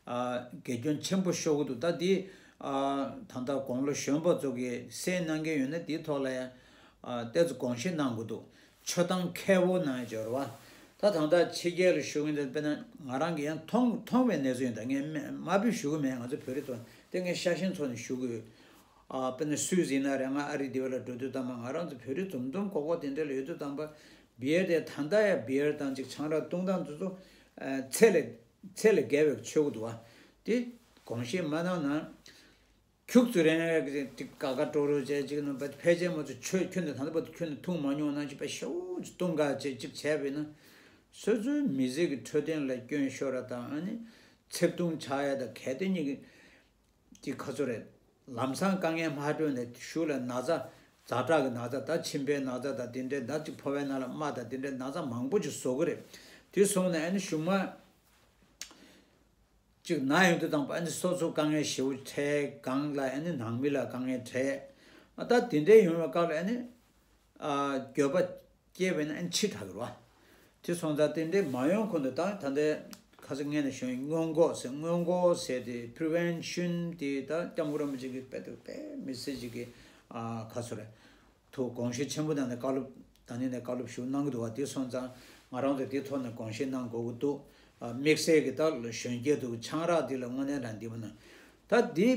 ཨ་འགལ་སྐྱོན་ཆེན་པོ་ཤོར་གི་འདུག་ད་དེ་ཨ་ད་ལྟ་དགུང་ལོ་གཞོན་པ་ཚོ་གིས་གསན་གནང་མཁན་ཡོད་ན་དེའི་ཐོག་ལ་ཡང་ཨ་ཏོག་ཙམ་དགོངས་བཞེས་གནང་དགོས་འདུག་མཆོད་སྟངས་མཁས་པོ་གནང་ཡ་འབྱོར་བ། ད་ད་ལྟ་ཕྱི་རྒྱལ་ལ་བཞུགས་མཁན་དེ་དཔེར་ན་ང་རང་གིས་ཡང་མཐོང་མཐོང་བའི་གནས་ཚུལ་ཡིན། ད་ངས་མ་དཔེ་ཞུ་གི་མེད། ང་ཚོ་བོད་རིགས་ཚོ་དེ་ངས་ཤ་ཞེན་ཚོགས་ནས་ཞུ་གི་ཡོད། ཨ་དཔེར་ན་སུད་སི་ཡིན་ན་རེད། ང་ཨ་རི་དེ་བ་ལ་འགྲོ་དུས་ཙམ་པ་ང་རང་ཚོ་བོད་རིགས་འཛོམས་འཛོམས་ཀོ་ཀོ་དེ་འདྲ་ལ་ཡོད་དུས་ཙམ་པ་བི་ཡར་དེ་ད་ལྟ་ཡང་བི་ཡར་དང་ཅིག་ཆང་རག་བཏུང་སྟངས་དེ་ཚོ་ཨ་ཚད་ལས་ཚད་ལས་བརྒལ་བའི་མཆོད་ཀྱི་འདུག་བ། དེ་དགོངས་བཞེས་མ་གནང་ན། ཁྱུག་ཙམ་རེ་ཅིག་ཀ་ཀ་ཀྲོ་ཀྲོ་བྱས་ཅིག་ནང་ཕལ་ཆེར་མ་ཚོ་ཆོས་ཁྱོན་ནས་ད་ལྟ་བར་དུ་ཁྱོན་ནས་འཐུང་མ་མྱོང་ནང་བཞིན་པའི་ཤོག་ཅིག་བཏུང་ག་བྱས་ཅིག་བྱས་པས་ན། སོ་སོའི་མི་ཚེ་གི་འཕྲོད་བསྟེན་ལ་སྐྱོན་ཤོར་བ་དང་། ཨ་ནི་ཚེ་ཐུང་ཆགས་ཡ་དང་། གལ་ཏེ་ཉིད་ཀྱི་ཅིག་ཁ་ཚོ་རེད། ལམ་སང་དཀའ་ངལ་མ་འཕྲད་ནས་གཞུག་ལ་ན་ཚ་ཛ་དྲག་གི་ན་ཚ་དང་མཆིན་པའི་ན་ཚ་དང་དེ་འདྲའི་ན་ཅིག་ཕོ་བའི་ནང་ལ་རྨ་དང་དེ་འདྲའི་ན་ཚ་མང་པོ་ཅིག་བཟོ་གི་རེད། དེ་སོང་ནས་ཨ་ནི་གཞུག་མ་ཅིག་ན་ཡོང་དུས་དང་པོ་ཨ་ནི་སོ་སོ་དཀའ་ངལ་ཞེ་པོ་འཕྲད། སྒང་ལ་ཨ་ནི་ནང་མི་ལ་དཀའ་ངལ་འཕྲད། ཨ་ད་དེ་འདྲའི་ཡོང་བའི་སྐབས་ལ་ཨ་ནི་ཨ་འགྱོད་པ་སྐྱེས་པས་ན་ཨ་ནི་འཆི་དྲགས་ཀྱི་རེད་བ། དེ་སོང་ཙང་དེ་འདྲའི་མ་ཡོང་གོང་དུ་ད་ད་ལྟའི་ཁ་སང་ངས་ནས་ཞུས་སྔོན་འགོག་ཟེར། སྔོན་འགོག་ཟེར་དེ་པི་རི་ཝེན་ཤན་དེ་ད་སྐྱབས་མགོན་རིན་པོ་ཆེ་གིས་དཔེ་དེ་དཔེ་མི་སྲིད་ཅིག་གི་ཨ་ཁ་ཚོ་རེད། ཐུགས་དགོངས་བཞེས་ཆེན་པོ་གནང་ནས་བཀའ་སློབ་ད་ནི་ནས་བཀའ་སློབ་ཞུ་གནང་གི་འདུག་བ། དེ་སོང་ཙང་ང་རང་ཚོས་དེ་ཐོག་ནས་དགོངས་བཞེས་གནང་དགོས་ཀྱི་འདུག་ཨ་དམིགས་བསལ་གྱི་ད་གཞོན་སྐྱེས་ཚོ་གི་ཆང་རག་འདི་ལ་དངོས་གནས་དྲང་བདེན་པ་ན་ད་འདི་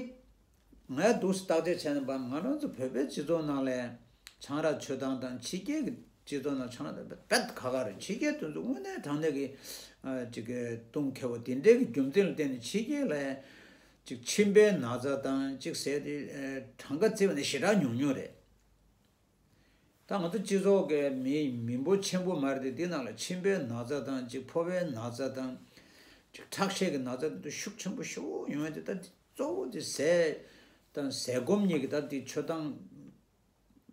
ངས་འདུག་སེ་བརྟག་དཔྱད་བྱས་ན་པ་ང་རང་ཚོ་བོད་པའི་སྤྱི་ཚོགས་ནང་ལ་ཆང་རག་མཆོད་སྟངས་དང་ཕྱི་རྒྱལ་གྱི་སྤྱི་ཚོགས་ནང་ཆང་རག་དཔེ་ཁག་ཁག་རེད། ཕྱི་རྒྱལ་དེ་ཚོ་དངོས་གནས་དྲང་གནས་ཀྱི་ཨ་ཅིག་གི་བཏུང་མཁས་པོ་དེ་འདྲའི་གི་རྒྱུ་མཚན་ལ་བརྟེན་ནས་ཕྱི་རྒྱལ་ལ་ཅིག་མཆིན་པའི་ན་ཚ་དང་ཅིག་ཟས་དེ་གྲངས་ཀ་བརྩིས་པ་ནས་ཞེ་དྲག་ཉུང་ཉུང་རེད། ད་ང་ཚོ་སྤྱི་ཚོགས་ཀྱི་མི་མི་འབོར་ཆེན་པོ་མ་རེད་དེ། འདི་ནང་ལ་མཆིན་པའི་ན་ཚ་དང་ཅིག་ཕོ་བའི་ན་ཚ་དང་ཅིག་ཁྲག་ཤེད་ཀྱི་ན་ཚ་དེ་ཚོ་ཤུགས་ཆེན་པོ་ཞེ་པོ་ཡོང་ཡ་དེ། ད་འདི་གཙོ་བོ་དེ་ཟས་དང་ཟས་སྐོམ་གཉིས་ཀྱི་ད་འདི་མཆོད་སྟངས་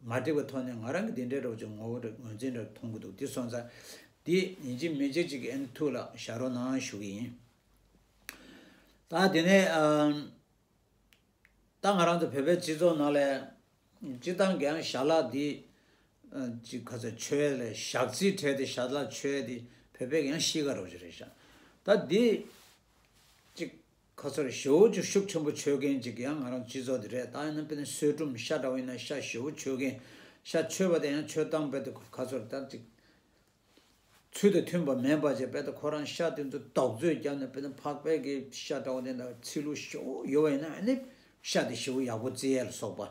མ་འགྲིག་པའི་ཐོག་ནས་ང་རང་གིས་འདི་འདྲའི་རོགས་ཀྱི་ངོ་བོ་རེ་ངོས་འཛིན་རེ་མཐོང་གི་འདུག་དེ་སོང་ཙང་འདི་ཡིན་གཅིག་མིན་གཅིག་ཅིག་ཨ་ནི་ཐུགས་ལ་བཞག་རོགས་གནང་ཞུ་གི་ཡིན། ད་དེ་ནས་ཨམ། ད་ང་རང་ཚོ་བོད་པའི་སྤྱི་ཚོགས་ནང་ལ་སྤྱིར་བཏང་གི་ཡང་ཞལ་ལག་འདི་ཅིག་ག་ཚོད་མཆོད་ཡས་ལས་ཞག་རྩིས་ཁྲལ་དེ་ཞལ་ལག་མཆོད་ཡས་དེ་བོད་པས་ཡང་གཤིས་ཀ་རོ་ཅིག་རེད་ཤག་ད་འདི་ཅིག་ག་ཚོད་རེད། ཞེ་པོ་ཅིག་ཤུགས་ཆེན་པོ་མཆོད་མཁན་ཅིག་ཡང་ང་རང་སྤྱི་ཚོགས་འདི་རེད། ད་ཡིན་ན་དཔེར་ན་གསོལ་ཀྲུམ་ཤ་འདྲ་བོ་ཡིན་ན་ཤ་ཞེ་པོ་མཆོད་མཁན། ཤ་མཆོད་པ་དེ་ཡང་མཆོད་སྟངས་དཔེ་དེ་ག་ཚོད་རེད། ད་ཅིག་ཚུལ་དང་མཐུན་པ་མིན་པ་བྱས། དཔེར་ན་ཁོ་རང་ཤ་དེ་ཚོ་རྡོག་བཙོས་བརྒྱབ་ནས་དཔེར་ན་ཕག་པའི་གི་ཤ་འདྲ་བོ་དེ་འདྲ་ཚིལ་ལུ་ཞེ་པོ་ཡོད་པ་ཡིན་ན་ཨ་ནི་ཤ་དེ་ཞེ་པོ་ཡག་པོ་བརྩི་ཡས་ལ་སོགས་པ།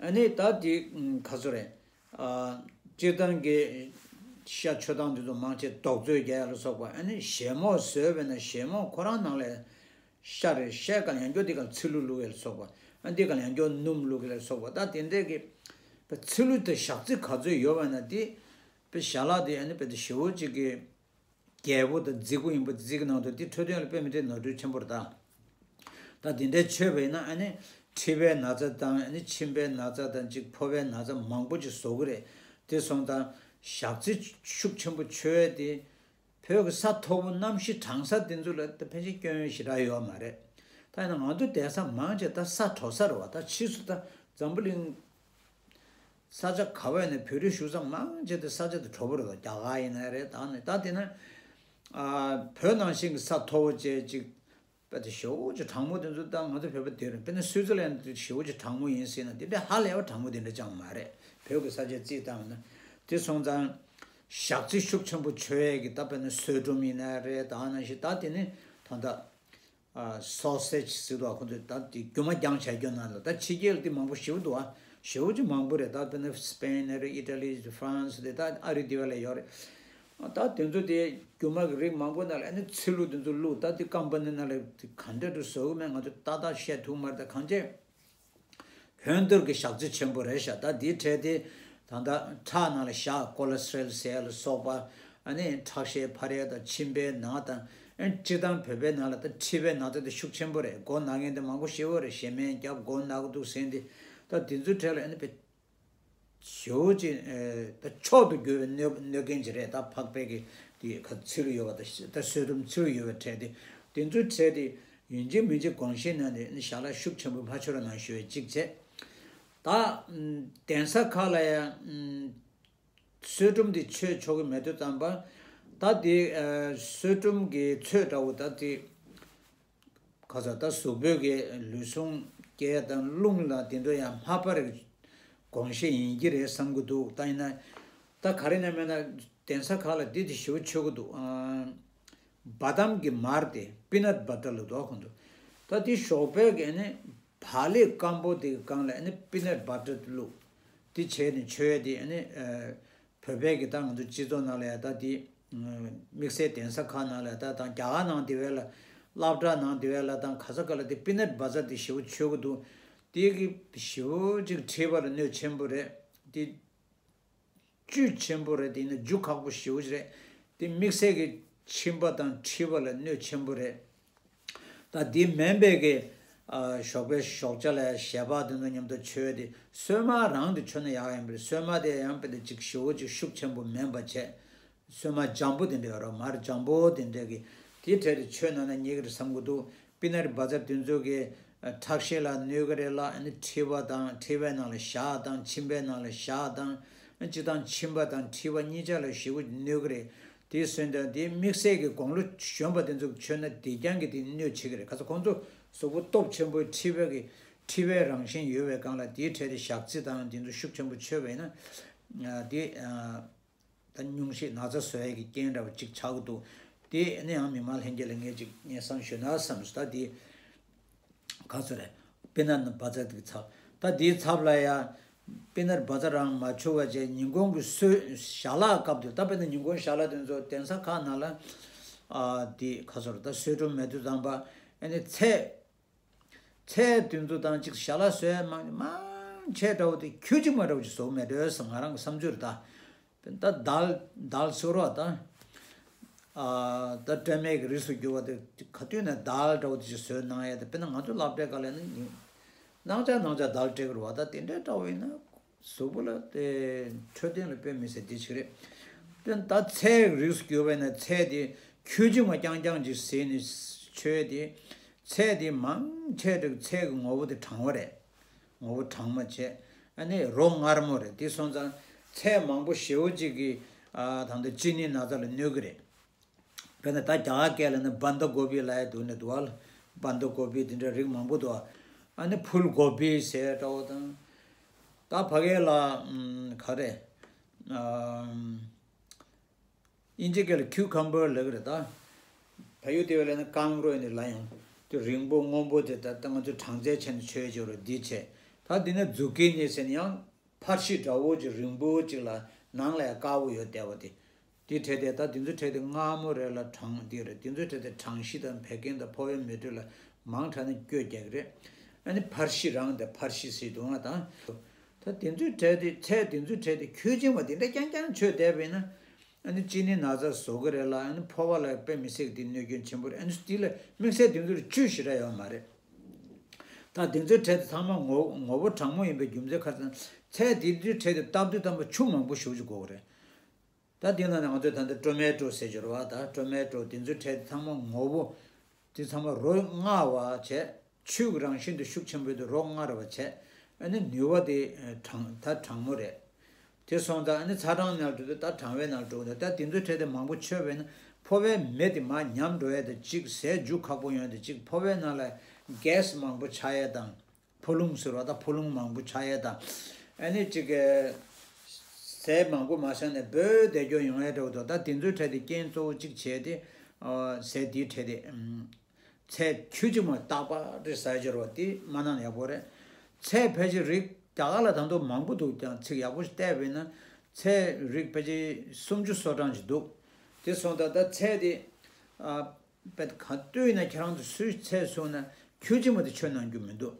ཨ་ནི་ད་དེ་ག་ཚོད་རེད། ཨ་སྤྱིར་བཏང་གི་ ཤ་མཆོད་སྟངས་དེ་ཚོ་མང་ཆེ་རྡོག་བཙོས་རྒྱག་ཡ་ལ་སོགས་པ། ཨ་ནི་བཞེས་མོ་བཟོས་པས་ན་བཞེས་མོ་ཁོ་རང་ནང་ལ་ཤ་རེད། ཤའི་སྒང་ལ་ཡང་བསྐྱར་དེ་སྒང་ལ་ཚིལ་ལུ་བླུགས་ཡ་ལ་སོགས་པ། ཨ་འདི་སྒང་ལ་ཡང་བསྐྱར་སྣུམ་བླུགས་ཡ་ལ་སོགས་པ། ད་དེ་འདྲས་ཀྱི་པའི་ཚིལ་ལུ་དང་ཞག་ཚི་ག་ཚོད་ཡོད་པ་ན་དེ་པའི་ཞལ་ལག་དེ་ཨ་ནི་པའི་དེ་ཞེ་པོ་ཅིག་གི་རྒྱས་པོ་དང་རྫིག་པོ་ཡིན་པ་རྫིག་ནང་དུ་དེ་འཕྲོད་བསྟེན་ལ་དཔེ་མི་སྲིད་ནོར་འཁྲུལ་ཆེན་པོ་རེད་ད། ད་དེ་འདྲའི་མཆོད་པ་ཡིན་ན་ཨ་ནི་མཁྲིས་པའི་ན་ཚ་དང་ཨ་ནི་མཆིན་པའི་ན་ཚ་དང་ཅིག་ཕོ་བའི་ན་ཚ་མང་པོ་ཅིག་བཟོ་གི་རེད། དེ་སོང་ཙང་ཞག་ཚི་ཤུགས་ཆེན་པོ་མཆོད་ཡས་དེ་བོད་ཀྱི་ས་མཐོ་པོ་གནམ་གཤིས་གྲང་ས་དེ་ཚོ་ལ་ད་ཕལ་ཆེར་སྐྱོན་ཡོན་ཞེ་དྲག་ཡོད་མ་རེད། ད་ཡིན་ན་ང་ཚོ་བསྡད་ས་མང་ཆེ་ད་ས་དྲོ་ས་རེད་བ། ད་ཕྱིས་སུ་ད་འཛམ་བུ་གླིང་ས་ཆ་ག་བ་ཡིན་ན་བོད་རིགས་བཞུགས་ས་མང་ཆེ་དེ་ས་ཆ་དེ་དྲོ་པོ་རེད། རྒྱ་གར་ཡིན་ན་རེད། ད་ནི་ད་དེ་ན་ཨ་བོད་ནང་བཞིན་གྱི་ས་མཐོ་པོ་བཅས་ཅིག་དཔེ་དེ་ཞེ་པོ་ཅིག་གྲང་མོ་དེ་ཚོ་ད་ང་ཚོ་བོད་པ་དེ་རེད། དཔེར་ན་སུའི་ཙི་ལན་དེ་ཞེ་པོ་ཅིག་གྲང་མོ་ཡིན་ཟེར་ན་དེ་འདྲ་ཧ་ལས་པ་གྲང་མོ་དེ་འདྲ་ཅང་མ་རེད། བོད་ཀྱི་ས་ཆ་རྩིས་བཏང་ན། དེ་སོང་ཙང་ཞག་ཚི་ཤུགས་ཆེན་པོ་མཆོད་ཡས་ཀྱི་ད་དཔེར་ན་སོལ་ཀྲུམ་ཡིན་ན་རེད། ད་ནང་བཞིན་ད་དེ་ནི་ད་ལྟ་ཨ་སོ་སེ་ཇི་ཟེར་དུས་ཁོ་ཚོས་ད་དེ་རྒྱུ་མ་རྐྱང་བྱས་རྒྱུ་ནང་ལ་ད་ཕྱི་རྒྱལ་དེ་མང་པོ་ཞེ་པོ་འདུག་ཨ། ཞེ་པོ་ཅིག་མང་པོ་རེད། ད་དཔེར་ན་སི་པེན་ནས་རེད། ཨི་ཊ་ལི། ཧྥ་རན་སི་དེ་ད་ཨ་རི་དེ་བ་ལ་ཡོད་རེད། ད་དེ་ཚོ་དེ་རྒྱུ་མ་གི་རིགས་མང་པོ་ནང་ལ་ཨ་ནི་ཚིལ་ལུ་དེ་ཚོ་བླུགས། ད་དེ་ཀམ་པ་ནི་ནང་ལ་དེ་ག་འདྲ་འདྲ་བཟོ་གི་མེད། ང་ཚོ་ཏག་ཏག་བཤད་ཐུབ་མ་རེད། ད་གང་ཅི་བོད་འདིར་གྱི་ཞག་ཚི་ཆེན་པོ་རེད་ཤག་ད་དེའི་གྲས་དེ་ད་ལྟ་ཁྲག་ནང་ལ་བཞག་ཀོ་ལེ་སི་ཊོ་རོལ་ཟེར་ཡ་ལ་སོགས་པ། ཨ་ནི་ཁྲག་ཤེད་འཕར་ཡ་དང་མཆིན་པའི་ནད་དང་། ཨ་སྤྱིར་བཏང་བོད་པའི་ནང་ལ་ད་མཁྲིས་པའི་ན་ཚ་དེ་ཤུགས་ཆེན་པོ་རེད། མགོ་ན་མཁན་དེ་མང་པོ་ཞེ་པོ་རེད། ཞེ་མེར་རྒྱབ་མགོ་ན་གི་འདུག་ཟེར་མཁན་དེ། ད་དེ་ཚོའི་གྲས་ལ་ཨ་ནི་བེད་ཞེ་པོ་ཅིག་ཨེ་ད་མཆོག་ཏུ་གྱུར་པའི་གནོད་གནོད་མཁན་ཅིག་རེད། ད་འཕགས་པའི་གི་དེ་ཁ་ཚིལ་ཡོད་པ་དང་། ད་སོལ་ཀྲུམ་ཚིལ་ཡོད་པའི་གྲས་དེ། དེ་ཚོའི་གྲས་དེ་ཡིན་གཅིག་མིན་གཅིག་དགོངས་བཞེས་གནང་ནས་ཨ་ནི་ཞལ་ལག་ཤུགས་ཆེན་པོ་མ་མཆོད་རོགས་གནང་ཞུ་བའི་གཅིག་བྱས། ད་ཨམ་གདན་ས་ཁག་ལ་ཡང་ཨམ་སོལ་ཀྲུམ་དེ་མཆོད་ཆོག་གི་མེད་དུས་ཙམ་པ། ད་དེ་ཨ་སོལ་ཀྲུམ་གྱི་ཚོད་འདྲ་བོ་ད་དེ་ག་ས་ད་གཟུགས་པོའི་གི་ལུས་ཟུངས་སྐྱེལ་དང་རླུང་ལ་དེ་ཚོ་ཡང་མ་པ་རེ་དགོངས་བཞེས་ཡིན་གྱི་རེད་བསམ་གྱི་འདུག་ད་ཡིན་ན་ད་ག་རེ་ན་མེད་ན་གདན་ས་ཁག་ལ་འདི་དེ་ཞེ་པོ་མཆོད་གི་འདུག་ཨ་བ་དམ་གྱི་མར་དེ་པི་ནཊ་བ་ཊར་ལབ་འདུག་ཁོང་ཚོ། ད་དེ་ཞོགས་པའི་གི་ཨ་ནི་བག་ལེབ་སྐམ་པོ་དེ་གི་སྒང་ལ་ཨ་ནི་པི་ནཊ་བ་ཊར་བླུགས། དེ་བྱས་ནས་མཆོད་ཡས་དེ་ཨ་ནི་ཨ་བོད་པའི་གི་ད་ང་ཚོ་སྤྱི་ཚོགས་ནང་ལ་ཡ་ད་དེ་དམིགས་བསལ་གདན་ས་ཁག་ནང་ལ་ད་དང་རྒྱ་གར་ནང་དེ་བས་ལ་སློབ་གྲྭ་ནང་དེ་བས་ལ་དང་ག་ས་ག་ལ་དེ་པི་ནཊ་བ་ཊར་དེ་ཞེ་པོ་མཆོད་གི་འདུག་དེ་གི་ཞེ་པོ་ཅིག་མཁྲིས་པ་ལ་གནོད་ཆེན་པོ་རེད། དེ་བཅུད་ཆེན་པོ་རེད། དེ་ནི་རྒྱུ་ཁག་པོ་ཞེ་པོ་ཅིག་རེད། དེ་དམིགས་བསལ་གྱི་མཆིན་པ་དང་མཁྲིས་པ་ལ་གནོད་ཆེན་པོ་རེད། ད་འདི་མིན་པའི་གི་ཨ་ཞོགས་པའི་ཞོགས་ཇ་ལ་ཞལ་འབག་དེ་ཚོ་མཉམ་དུ་མཆོད་དེ་སོལ་མ་རང་དེ་མཆོད་ན་ཡག་ཡིན་པ་རེད། སོལ་མ་དེ་ཡང་དཔེ་དེ་ཅིག་ཞེ་པོ་ཅིག་ཤུགས་ཆེན་པོ་མིན་པ་བྱས། སོལ་མ་འཇམ་པོ་དེ་འདྲ་ཡོད་རེད། མར་འཇམ་པོ་དེ་འདྲ་གི་དེའི་གྲས་དེ་མཆོད་གནང་ན་ཉེ་གི་རེད་བསམ་གི་འདུག་པི་ནཊ་བ་ཊར་དེ་ཚོ་གི་ཨ་ཁྲག་ཤེད་ལ་གནོད་གི་རེད་ལ། ཨ་ནི་མཁྲིས་པ་དང་མཁྲིས་པའི་ནང་ལ་ཞག་དང་། མཆིན་པའི་ནང་ལ་ཞག་དང་། ཨ་སྤྱིར་བཏང་མཆིན་པ་དང་མཁྲིས་པ་གཉིས་ཆ་ལ་ཞེ་པོ་གནོད་གི་རེད། དེ་སོང་ཙང་དེ་དམིགས་བསལ་གྱི་དགུང་ལོ་གཞོན་པ་དེ་ཚོ་མཆོད་ན་དེ་རྐྱང་གི་དེ་གནོད་བྱེད་ཀྱི་རེད། ག་ཚོད་ཁོང་ཚོ་གཟུགས་པོ་སྟོབས་ཆེན་པོའི་མཁྲིས་པའི་གི་མཁྲིས་པའི་རང་བཞིན་ཡོད་པའི་སྒང་ལ་དེའི་གྲས་དེ་ཞག་ཚི་དང་དེ་ཚོ་ཤུགས་ཆེན་པོ་མཆོད་པ་ཡིན་ན་ཨ་དེ་ཨ་ད་སྙུང་གཞི་ན་ཚ་བཟོ་ཡས་ཀྱི་རྐྱེན་འདྲ་བ་གཅིག་ཆགས་ཀྱི་འདུག་དེ་ནི་ཡང་མི་མང་ལྷན་རྒྱས་ལ་ངས་ཅིག་སྙན་སེང་ཞུས་ན་བསམ་སོང་། ད་དེ་ག་ཚོད་རེད། པི་ནཊ་བ་ཊར་དེ་གི་ཚབ། ད་དེའི་ཚབ་ལ་ཡ་པི་ནཊ་བ་ཊར་རང་མ་མཆོད་པ་བྱས། ཉིན་གུང་གི་སོལ་ཞལ་ལག་སྐབས་དེ། ད་དཔེར་ན་ཉིན་གུང་ཞལ་ལག་དེ་ཚོ་གདན་ས་ཁག་ནང་ལ་ཨ་དེ་ག་ཚོད་རེད། ད་སོལ་ཀྲུམ་མེད་དུས་ཙམ་པ་ཨ་ནི་ཚལ་ཚལ་དེ་ཚོ་དང་ཅིག་ཞལ་ལག་བཟོ་ཡ་མང་མང་ཆེ་འདྲ་བོ་དེ་ཁྱུ་གཅིག་མ་འདྲ་བོ་ཅིག་བཟོ་མེད་འགྲོ་ཟེར་ང་རང་གི་བསམ་ཚུལ་རེད་ད། ད་དཱལ་དཱལ་ཟེར་བ་ད། ཨ་ད་སྲན་མའི་གི་རིགས་སུ་གྱུར་བ་དེ་ག་དུས་ནས་དཱལ་འདྲ་བོ་དེ་ཅིག་བཟོས་གནང་ཡ་དེ། དཔེར་ན་ང་ཚོ་སློབ་གྲྭའི་སྐབས་ལ་ནི་སྣང་ཆ་སྣང་ཆ་དཱལ་སྤྲད་གི་རེད་བ། ད་དེ་འདྲའི་འདྲ་བོ་ཡིན་ན། གཟུགས་པོ་ལ་དེ་འཕྲོད་བསྟེན་ལ་དཔེ་མི་སྲིད་དེ་ཅིག་རེད། དེ་ད་ཚལ་རིགས་སུ་གྱུར་པས་ན་ཚལ་དེ་ཁྱུ་གཅིག་མ་རྐྱང་རྐྱང་ཅིག་བཟོས་ནས་མཆོད་དེ། ཚལ་དེ་མང་ཆེ་ཅིག་ཚལ་གྱི་ངོ་བོ་དེ་གྲང་བ་རེད། ངོ་བོ་གྲང་མོ་བྱས། ཨ་ནི་རོ་མངར་མོ་རེད། དེ་སོང་ཙང་ཚལ་མང་པོ་ཞེ་པོ་ཅིག་གི་ཨ་ད་ལྟ་གཅིན་སྙི་ན་ཚ་ལ་གནོད་གི་རེད། དཔེར་ན་ད་རྒྱ་གར་སྐད་ལ་ནི་བན་དྷ་གོ་བི་ལབ་ཡ་འདུག་ནི་འདུག་བ། བན་དྷ་གོ་བི་དེ་འདྲ་རིགས་མང་པོ་འདུག་ཨ་ནི་ཕུལ་གོ་བི་ཟེར་འདྲ་བོ་དང་། ད་ཕ་གི་ལ་ཨམ་ག་རེ། ཨམ་དབྱིན་ཇི་སྐད་ལ་ཁིའུ་ཁམ་བར་ལབ་ཀྱི་རེད་ད། ཕ་ཡུལ་དེ་བས་ལ་ནི་ཀང་རོས་ནི་ལ་ཡང་དེ་རིང་པོ་སྔོན་པོ་དེ་ད་ལྟ་ང་ཚོས་གྲངས་ཚད་བྱས་ནས་མཆོད་ཀྱི་རེད། འདི་བྱས། ད་འདི་ནི་ཛུ་ཀི་ནི་ཟེར་ནི་ཡང་། འཕར་ཤིང་འདྲ་བོ་ཅིག་རིང་པོ་ཅིག་ལ་ནང་ལ་ཡ་དཀར་པོ་ཡོད་བསྡད་པ་དེ། དེ་འཕྲལ་དེ་ད་དེ་ཚོའི་གྲས་དེ་མངར་མོ་རེད་ལ། གྲང་དེ་རེད། དེ་ཚོའི་གྲས་དེ་གྲང་གཤིས་དང་བད་ཀན་དང་ཕོ་བའི་མེ་དྲོད་ལ་མང་དྲགས་ནས་སྐྱོན་རྒྱག་གི་རེད། ཨ་ནི་འཕར་གཤིས་རང་དང་འཕར་གཤིས་ཟེར་འདུག་ང་དང་། ད་དེ་ཚོའི་གྲས་དེ་ཚད་དེ་ཚོའི་གྲས་དེ་ཁྱོད་ཅན་བ་དེ་འདྲ་རྐྱང་རྐྱང་མཆོད་བསྡད་པས་ན། ཨ་ནི་གཅིན་སྙི་ན་ཚ་བཟོ་གི་རེད་ལ། ཨ་ནི་ཕོ་བ་ལ་དཔེ་མི་སྲིད་དེ་གནོད་སྐྱོན་ཆེན་པོ་རེད། ཨ་ནི་དེ་ལ་དམིགས་བསལ་དེ་ཚོར་བཅུད་ཞེ་དྲག་ཡོད་མ་རེད། ད་དེ་ཚོའི་གྲས་དེ་ཚང་མ་ངོ་ངོ་བོ་གྲང་མོ་ཡིན་པའི་རྒྱུ་མཚན་ཁ་སང་ཚད་དེ་ཚོའི་གྲས་དེ་སྟབས་བདེ་ཙམ་པ་ཆུ་མང་པོ་ཞེ་པོ་ཅིག་དགོས་ཀྱི་རེད། ད་དེ་ནང་ནས་ང་ཚོས་ད་ལྟ་ཊོ་མེ་ཊོ་ཟེར་གྱི་རེད་བ། ད་ཊོ་མེ་ཊོ་དེ་ཚོའི་གྲས་དེ་ཚང་མ་ངོ་བོ་དེ་ཚང་མ་རོ་མངར་བ་བྱས། ཆུ་གི་རང་བཞིན་དུ་ཤུགས་ཆེན་པོའི་དུ་རོ་མངར་བ་བྱས། ཨ་ནི་ནུས་པ་དེ་ཨ་གྲང་ད་གྲང་མོ་རེད། དེ་སོང་ཙང་ཨ་ནི་ཚ་གྲང་ནང་འགྲོ་དུས་ད་གྲང་བའི་ནང་འགྲོ་གི་འདུག་ད་དེ་ཚོའི་གྲས་དེ་མང་པོ་མཆོད་པས་ན་ཕོ་བའི་མེ་དེ་མར་ཉམས་འགྲོ་ཡས་དེ་གཅིག་ཟས་རྒྱུ་ཁག་པོ་ཡོང་ཡས་དེ་གཅིག་ཕོ་བའི་ནང་ལ་གེ་སི་མང་པོ་ཆགས་ཡས་དང་། ཕོ་རླུང་ཟེར་བ་ད་ཕོ་རླུང་མང་པོ་ཆགས་ཡས་དང་། ཨ་ནི་གཅིག་གི་ཟས་མང་པོ་མ་བཟས་ནས་འབོལ་བསྡད་རྒྱུ་ཡོང་ཡས་འདྲ་བོ་འདུག་ད་དེ་ཚོའི་གྲས་དེ་རྐྱེན་གཙོ་བོ་གཅིག་བྱས་ཏེ་ཨ་ཟས་དེའི་གྲས་དེ་ཨམ། ཚད་ཁྱུ་གཅིག་མ་རྟག་པ་རེ་ཟ་སྦྱོར་བ་དེ་མ་གནང་ཡག་པོ་རེད། ཚད་ཕལ་ཆེར་རིགས་རྒྱ་གར་ལ་ད་དུང་མང་པོ་འདུག་ཀྱང་ཚིག་ཡག་པོ་ཞིག་བལྟས་པས་ན་ཚད་རིགས་ཕལ་ཆེར་སུམ་ཅུ་སོ་གྲངས་ཅིག་འདུག་དེ་སོང་ཙང་ད་ཚད་དེ་ཨ། དཔེ་གང་ལྟོས་ན་ཁྱེད་རང་ཚོ་སུས་ཚད་སོང་ན་ཁྱོད་ཀྱིས་མ་དེ་ཆོད་གནང་རྒྱུ་མི་འདུག་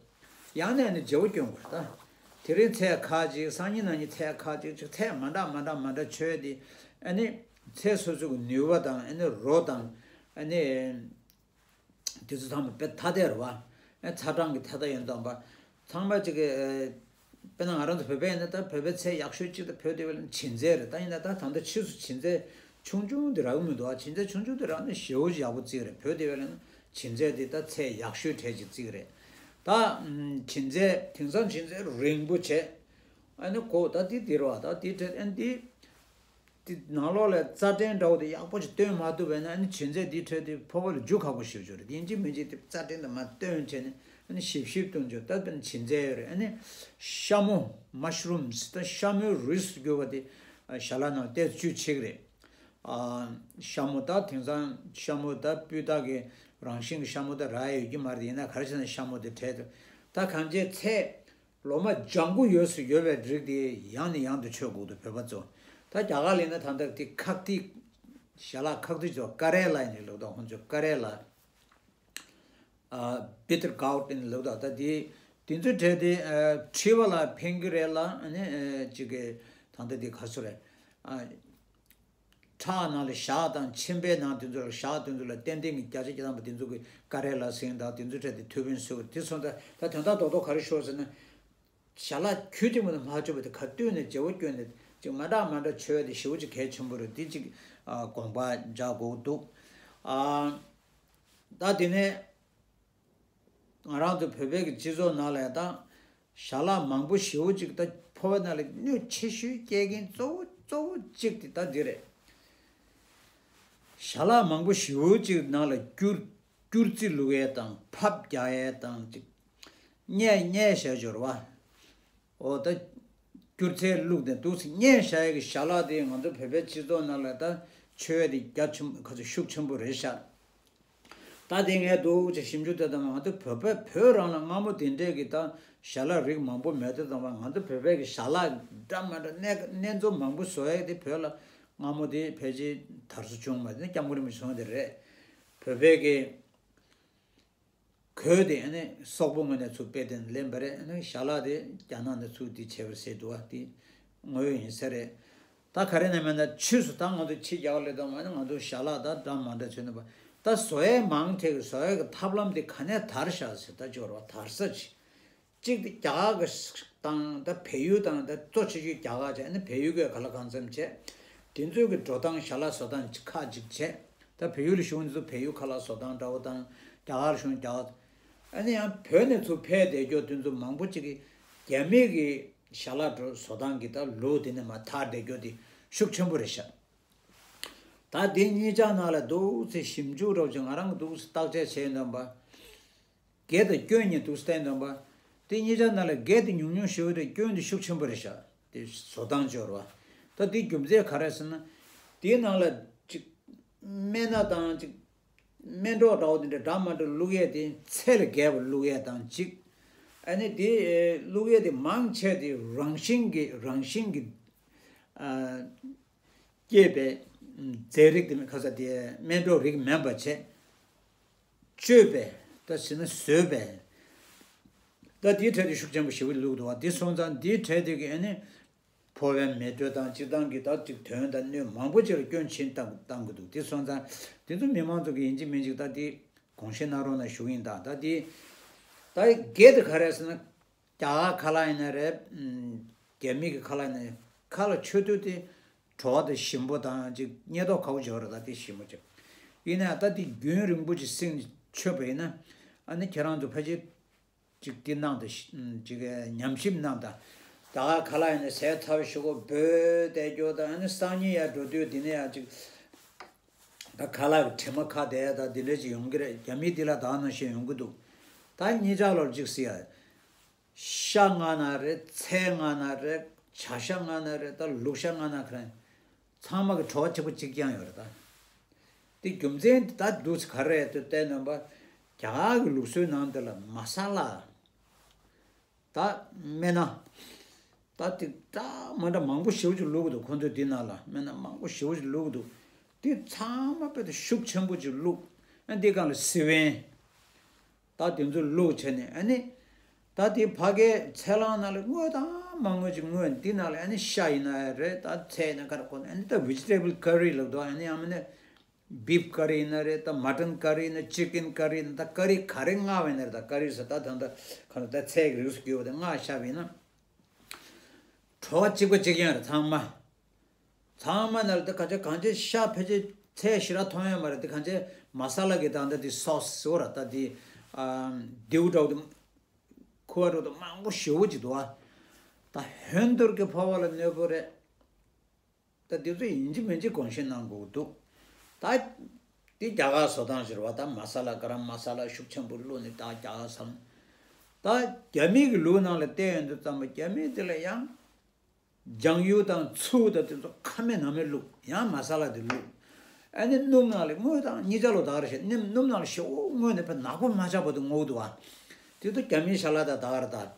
ཡང་ན་ནི་བརྗེ་པོ་སྐྱོན་དགོས་ད། དེ་རིང་ཚད་ཁག་ཅིག་སང་ཉིན་གནངས་ཉིན་ཚད་ཁག་ཅིག་ཅིག་ཚད་མ་འདྲ་མ་འདྲ་མ་འདྲ་ཆོད་དེ། ཨ་ནི་ཚད་སོ་སོ་གི་ནུས་པ་དང་ཨ་ནི་རོ་དང་ཨ་ནི་དེ་ཚོ་ཚང་མ་དཔེ་ཐ་དད་རེད་བ། ཨ་ཚ་གྲང་གི་ཐ་དད་ཡོད་དམ་པ། ཚང་མ་གཅིག་གི་དཔེར་ན་ང་རང་ཚོ་བོད་པ་ཡིན་ན་ད་བོད་པའི་ཚལ་ཡག་ཤོས་གཅིག་ད་བོད་དེ་བས་ལ་བྱིན་ཚལ་རེད། ད་ཡིན་ན་ད་ད་ལྟ་ཕྱིས་སུ་བྱིན་ཚལ་ཆུང་ཆུང་དེ་རག་གི་མི་འདུག་ཨ་བྱིན་ཚལ་ཆུང་ཆུང་དེ་རག་ན་ཞེ་པོ་ཅིག་ཡག་པོ་བརྩིས་རེད། བོད་དེ་བས་ལ་ན་བྱིན་ཚལ་དེ་ད་ཚལ་ཡག་ཤོས་གྲས་ཅིག་བརྩིས་རེད། ད་བྱིན་ཚལ་དེང་སང་བྱིན་ཚལ་རིང་པོ་བྱས། ཨ་ནི་གོ་ད་དེ་དེ་རེད་བ། ད་དེ་གྲས་ཨ་ནི་དེ། དེ་ནང་ལོགས་ལ་རྩ་ཕྲན་འདྲ་བོ་དེ་ཡག་པོ་ཞིག་སྟོན་མ་ཐུབ་པས་ན་ཨ་ནི་བྱིན་ཚལ་དེའི་ཁྲོད་དེ་ཕོ་བ་ལ་རྒྱུ་ཁག་པོ་ཞིག་ཡོད་རེད། ཡིན་གཅིག་མིན་གཅིག་དེ་རྩ་ཕྲན་དེ་མར་བཏོན་བྱས་ནས་ཨ་ནི་ཞིབ་ཞིབ་གཏོང་རྒྱུ་ད་དཔེར་ན་བྱིན་ཚལ་ཡོད་རེད། ཨ་ནི་ཤ་མོ་མ་ཤ་རུམ་སི་ད་ཤ་མོའི་རིགས་སུ་གྱུར་པ་དེ་ཞལ་ལག་ནང་བལྟས་བཅུག་ཆེ་གི་རེད། ཤ་མོ་ད་དེང་སང་ཤ་མོ་ད་སྤུས་དག་གི་རང་བཞིན་གྱི་ཤ་མོ་ད་རག་ཡོད་ཀྱི་མ་རེད། ཡིན་ན་ག་རེ་བྱས་ན་ཤ་མོ་དེ་འཕྲལ་དུ་ད་གང་ཅིའི་ཚད། ལོ་མ་ལྗང་གུ་ཡོད་སུ་ཡོད་པའི་རིགས་དེ་ཡང་ནས་ཡང་དུ་མཆོད་དགོས་འདུག་བོད་པ་ཚོ། ད་རྒྱ་གར་ལ་ཡིན་ན་ད་ལྟ་དེ་ཁག་ཐིག་ཞལ་ལག་ཁག་ཐིག་ཚོ་ཀ་རེ་ལ་ཡིན་ལུགས་དང་ཁོང་ཚོ་ཀ་རེ་ལ། ཨ་བི་ཏར་གའུ་ཊི་ཡིན་ལུགས་དང་ད་དེ་དེ་ཚོའི་གྲས་དེ་ཨ་མཁྲིས་པ་ལ་ཕན་གི་རེད་ལ་ཨ་ནི་ཨ་ཅིག་གི་ད་ལྟ་དེ་ག་ཚོད་རེད། ཨ། ཁྲག་ནང་ལ་ཞག་དང་མཆིན་པའི་ནང་དེ་ཚོ་ལ་ཞག་དེ་ཚོ་ལ་ཏན་ཏན་གྱི་བརྒྱ་ཆ་བརྒྱ་ཐམ་པ་དེ་ཚོ་གི་ཀ་རེ་ལ་ཟིན་དང་དེ་ཚོའི་གྲས་དེ་ཐུགས་ཕན་གསོས་དེ་སོང་ཙང་ད་དོན་དག་རྡོག་རྡོག་ག་རེ་ཤོར་ཟེར་ན། ཞལ་ལག་ཁྱོད་ཀྱིས་མ་དེ་མ་བཅོས་པ་དེ་ག་ལྟོས་ནས་བརྗེ་པོ་སྐྱོན་ནས་ཅིག་མ་འདྲ་མ་འདྲ་བཅོས་དེ་ཞེ་པོ་ཅིག་གལ་ཆེན་པོ་རེད། དེ་ཅིག་ཨ་དགོངས་པ་འཇགས་དགོས་འདུག་ཨ་ད་དེ་ནས། ང་རང་ཚོ་བོད་པའི་གི་སྤྱི་ཚོགས་ནང་ལ་ཡང་ད་ཞལ་ལག་མང་པོ་ཞེ་པོ་ཅིག་ད་ཕོ་བའི་ནང་ལ་གནོད་ཆེ་ཤོས་སྐྱེལ་མཁན་གཙོ་བོ་གཙོ་བོ་གཅིག་དེ་ད་འདི་རེད། ཞལ་ལག་མང་པོ་ཞེ་པོ་ཅིག་ནང་ལ་སྐྱུར་སྐྱུར་རྩི་བླུག་ཡས་དང་ཕབས་རྒྱག་ཡས་དང་ཅིག་བསྙལ་བསྙལ་བྱས་སྦྱོར་བ། འོ་ད་སྐྱུར་རྩི་བླུགས་ཏེ་འདུག་སེ་བསྙལ་བྱ་ཡས་ཀྱི་ཞལ་ལག་དེ་ང་ཚོ་བོད་པའི་སྤྱི་ཚོགས་ནང་ལ་ད་མཆོད་ཡས་དེ་རྒྱ་ཆེན་ཁ་ཚ་ཤུགས་ཆེན་པོ་རེད་ཤག་ད་དེ་ངས་འདུག་ཅེས་ཞིབ་འཇུག་དེ་དང་ང་ཚོ་བོད་པ་བོད་རང་ལ་སྔ་མོ་དེ་འདྲས་ཀྱི་ད་ཞལ་ལག་རིགས་མང་པོ་མེད་དེ་དང་བ་ང་ཚོ་བོད་པའི་གི་ཞལ་ལག་འདྲ་མ་འདྲ་སྣ་སྣ་ཚོགས་མང་པོ་བཟོ་ཡས་དེ་བོད་ལ་སྔ་མོ་དེ་ཕལ་ཆེར་དར་སྲོལ་བྱུང་མ་དེ་སྐྱབས་མགོན་རིན་པོ་ཆེ་གསུངས་དེ་རེད། བོད་པའི་གི་གོས་དེ་ཨ་ནི་སོག་པོ་ངོས་ནས་ཚུར་སྤེལ་ཏེ་ལེན་པ་རེད། ཨ་ནི་ཞལ་ལག་དེ་རྒྱ་ནག་ནས་ཚུར་དེ་བྱས་པ་རེད་ཟེར་འདུག་བ་དེ་དངོས་ཡོད་ཡིན་ས་རེད། ད་ག་རེ་ན་མེད་ན་ཕྱིས་སུ་ད་ང་ཚོ་ཕྱི་རྒྱལ་ལ་དང་ང་ཚོ་ཞལ་ལག་ད་འདྲ་མ་འདྲ་བྱོས་ན་པ་ད་བཟོ་ཡས་མང་ཐལ་གི་བཟོ་ཡས་ཀྱི་ཐབས་ལམ་དེ་ག་ནས་དར་ཤག་ཟེར་ད་སྦྱོར་བ་དར་ས་ཅིག་གཅིག་དེ་རྒྱ་གར་གི་དང་ད་བལ་ཡུལ་དང་ད་གཙོ་ཆེ་ཤོས་རྒྱ་གར་བྱས་ཨ་ནི་བལ་ཡུལ་གི་ག་ལ་གང་འཚམ་བྱས་དེ་ཚོའི་གི་འགྲོ་སྟངས་ཞལ་ལག་བཟོ་སྟངས་ཁག་ཅིག་བྱས། ད་བལ་ཡུལ་ལ་བཞུགས་འདི་ཚོ་བལ་ཡུལ་ཁ་ལག་བཟོ་སྟངས་འདྲ་བོ་དང་རྒྱ་གར་བཞུགས་རྒྱ་གར། ཨ་ནི་ཡང་བོད་ནས་ཚུར་ཕེབས་བསྡད་རྒྱུ་དེ་ཚོ་མང་པོ་ཅིག་གིས་རྒྱ་མི་གི་ཞལ་ལག་འགྲོ་བཟོ་སྟངས་ཀྱི་ད་ལུགས་དེ་ནས་མར་དར་བསྡད་རྒྱུ་དེ་ཤུགས་ཆེན་པོ་རེད་ཤག་ད་དེ་གཉིས་ཆ་ནང་ལ་འདུག་སེ་ཞིབ་འཇུག་རོབ་ཅིག་ང་རང་གི་འདུག་སེ་བརྟག་དཔྱད་བྱས་ཡོང་དུས་ད། དགེ་དང་སྐྱོན་གཉིས་འདུག་སེ་བསྟན་དོན་པ། དེ་གཉིས་ཆ་ནང་ལ་དགེ་དེ་ཉུང་ཉུང་ཞེ་པོ་རེད། སྐྱོན་དེ་ཤུགས་ཆེན་པོ་རེད་ཤག་དེ་བཟོ་སྟངས་སྦྱོར་བ། ད་དེ་རྒྱུ་མཚན་ག་རེ་ཟེར་ན། དེའི་ནང་ལ་ཅིག་སྨན་སྣ་དང་ཅིག་སྨན་གྲོགས་འདྲ་བོ་དེ་འདྲ་འདྲ་མ་འདྲ་བླུག་ཡས་དེ་ཚད་ལས་བརྒལ་བ་བླུག་ཡས་དང་ཅིག་ཨ་ནི་དེ་བླུག་ཡས་དེ་མང་ཆེ་དེ་རང་བཞིན་གྱི་རང་བཞིན་གྱི་ཨ། སྐྱེས་པའི་ རྫས་རིགས་དེ་མིན་ཁ་ས་དེ་སྨན་གྲོགས་རིགས་མིན་པ་བྱས། བཅོས་པས་ད་ཟེར་ན་བཟོས་པས། ད་དེའི་གྲས་དེ་ཤུགས་ཆེན་པོ་ཞེ་པོ་བླུགས་འདུག་བ། དེ་སོང་ཙང་དེའི་གྲས་དེ་གི་ཨ་ནི་ཕོ་བའི་མེ་དྲོད་དང་སྤྱིར་བཏང་གི་ད་ཅིག་དོན་དང་སྣོད་མང་པོ་ཅིག་ལ་སྐྱོན་ཆེན་བཏང་བཏང་གི་འདུག་དེ་སོང་ཙང་དེ་ཚོ་མི་མང་ཚོ་གི་ཡིན་གཅིག་མིན་གཅིག་ད་དེ་དགོངས་བཞེས་གནང་རོགས་གནང་ཞུ་གི་ཡིན། ད་ད་དེ་ད་དགེ་དེ་ག་རེ་ཟེར་ན། རྒྱ་གར་ཁ་ལག་ཡིན་ན་རེད། རྒྱ་མི་གི་ཁ་ལག་ཡིན་ན་རེད། ཁ་ལག་མཆོད་དུས་དེ་བྲོ་བ་དང་ཞིམ་པོ་དང་ཅིག་ཉེས་རྡུང་ཁ་པོ་འཇོག་རེད། ད་དེ་ཞིམ་པོ་ཅིག་ཡིན་ན་ད་དེ་རྒྱུན་རིང་པོ་ཅིག་བསྲིངས་མཆོད་པ་ཡིན་ན། ཨ་ནི་ཁྱེད་རང་ཚོ་ཕལ་ཆེར་ཅིག་དེ་གནང་དང་ཅིག་ཉམས་ཞིབ་གནང་དང་། རྒྱ་གར་ཁ་ལག་ཡིན་ན་ཟས་ཚར་བའི་གཞུག་གུ་འབོལ་བསྡད་རྒྱུ་དང་། ཨ་ནི་སང་ཉིན་ཡར་འགྲོ་དུས་དེ་ནས་ཡར་ཅིག་ད་ཁ་ལག་གི་དྲི་མ་ཁ་བསྡད་ད་དེ་འདྲ་ཅིག་ཡོང་གི་རེད། རྒྱ་མི་དེ་ལ་ད་ག་ནང་བཞིན་ཡོང་གི་འདུག་ད་གཉིས་ཆ་ལོར་ཅིག་ཟེར་ཡ། ཤ་མངགས་ན་རེད། ཚལ་མངགས་ན་རེད། བྱ་ཤ་མངགས་ན་རེད། ད་ལུག་ཤ་མངགས་ན་ག་རེ། ཚང་མ་གི་བྲོ་བ་གཅིག་པ་གཅིག་རྐྱང་ཡོད་རེད་ད། དེ་རྒྱུ་མཚན་དེ་ད་འདུག་ག་རེ་རེད་དེ་བལྟས་ན་པ། རྒྱ་གར་གི་ལུགས་སྲོལ་ནང་དེ་ལ་མ་ས་ལ། ད་སྨན་སྣ། ད་དེ་ད་མ་འདྲ་མང་པོ་ཞེ་པོ་ཅིག་བླུགས་འདུག་ཁོང་ཚོས་དེ་ནང་ལ་སྨན་སྣ་མང་པོ་ཞེ་པོ་ཅིག་བླུགས་འདུག་དེ་ཚང་མ་དཔེ་དེ་ཤུགས་ཆེན་པོ་ཅིག་བླུགས། ཨ་འདི་སྒང་ལ་སི་བན། ད་དེ་ཚོ་བླུགས་བྱས་ནས་ཨ་ནི། ད་དེ་ཕ་གའི་ཚལ་སླང་ནང་ལ་དངོས་དང་མ་དངོས་ཅིག་དངོས་འདི་ནང་ལ་ཨ་ནི་ཤ་ཡིན་ན་རེད། ད་ཚལ་ཡིན་ན་ག་རེ་གོ་ནས་ཨ་ནི་ད་vegetable curry་ལབ་འདུག་ཨ་ནི་ཡང་མིན་ན་beef curry་ཡིན་ན་རེད། ད་mutton curry་ཡིན་ན་chicken curry་ཡིན་ན་ད་curry་ག་རེ་མངགས་པ་ཡིན་ན་རེད། ད་curry་ཟེར་ད་ད་ད་ག་ནས་ད་ཚལ་གྱི་རིགས་སུ་གྱུར་པ་དེ་མངགས་བཞག་པ་ཡིན་ན། བྲོ་བ་གཅིག་པ་གཅིག་རྐྱང་རེད་ཚང་མ། ཚང་མ་ནང་ལ་ད་གང་ཆེ་གང་ཆེ་ཤ་ཕལ་ཆེར་ཚལ་ཞེ་དྲག་མཐོང་ཡོད་མ་རེད། དེ་གང་ཆེ་མ་ས་ལ་གི་ད་ལྟ་དེ་སོ་སི་ཟེར་བ་ར་ད་དེ་ཨ་མདེའུ་འདྲ་བོ་དེ་ཁུ་བ་འདྲ་བོ་དེ་མང་པོ་ཞེ་པོ་ཅིག་འདུག་ཨ། ད་ཧོན་ཏུར་གི་ཕོ་བ་ལ་གནོད་པོ་རེད། ད་དེ་ཚོ་ཡིན་གཅིག་མིན་གཅིག་དགོངས་བཞེས་གནང་དགོས་ཀྱི་འདུག་ད་དེ་རྒྱ་གར་བཟོ་སྟངས་ཟེར་བ་ད་མ་ས་ལ་ག་ར་མ་ས་ལ་ཤུགས་ཆེན་པོ་བླུགས་ནས་ད་རྒྱ་གར་བཟོ། ད་རྒྱ་མི་གི་ལུགས་ནང་ལ་བལྟས་ཡོང་དུས་ཙམ་པ་རྒྱ་མི་དེ་ལ་ཡང་། ལྗང་གཡུ་དང་ཚུར་དང་དེ་ཚོ་ཁ་མེད་ནང་མེད་བླུགས། ཡང་མ་ས་ལ་དེ་བླུགས། ཨ་ནི་སྣུམ་ནང་ལ་དངོས་དང་གཉིས་ཆ་ལོ་དག་རེ་བྱས་སྣུམ་སྣུམ་ནང་ལ་ཞེ་པོ་དངོས་ནས་ཕར་ནག་པོ་མ་ཆགས་པ་དུ་ངོ་འདུག་བ། དེ་ཚོ་རྒྱ་མིའི་ཞལ་ལག་དང་དག་རེ་དང་།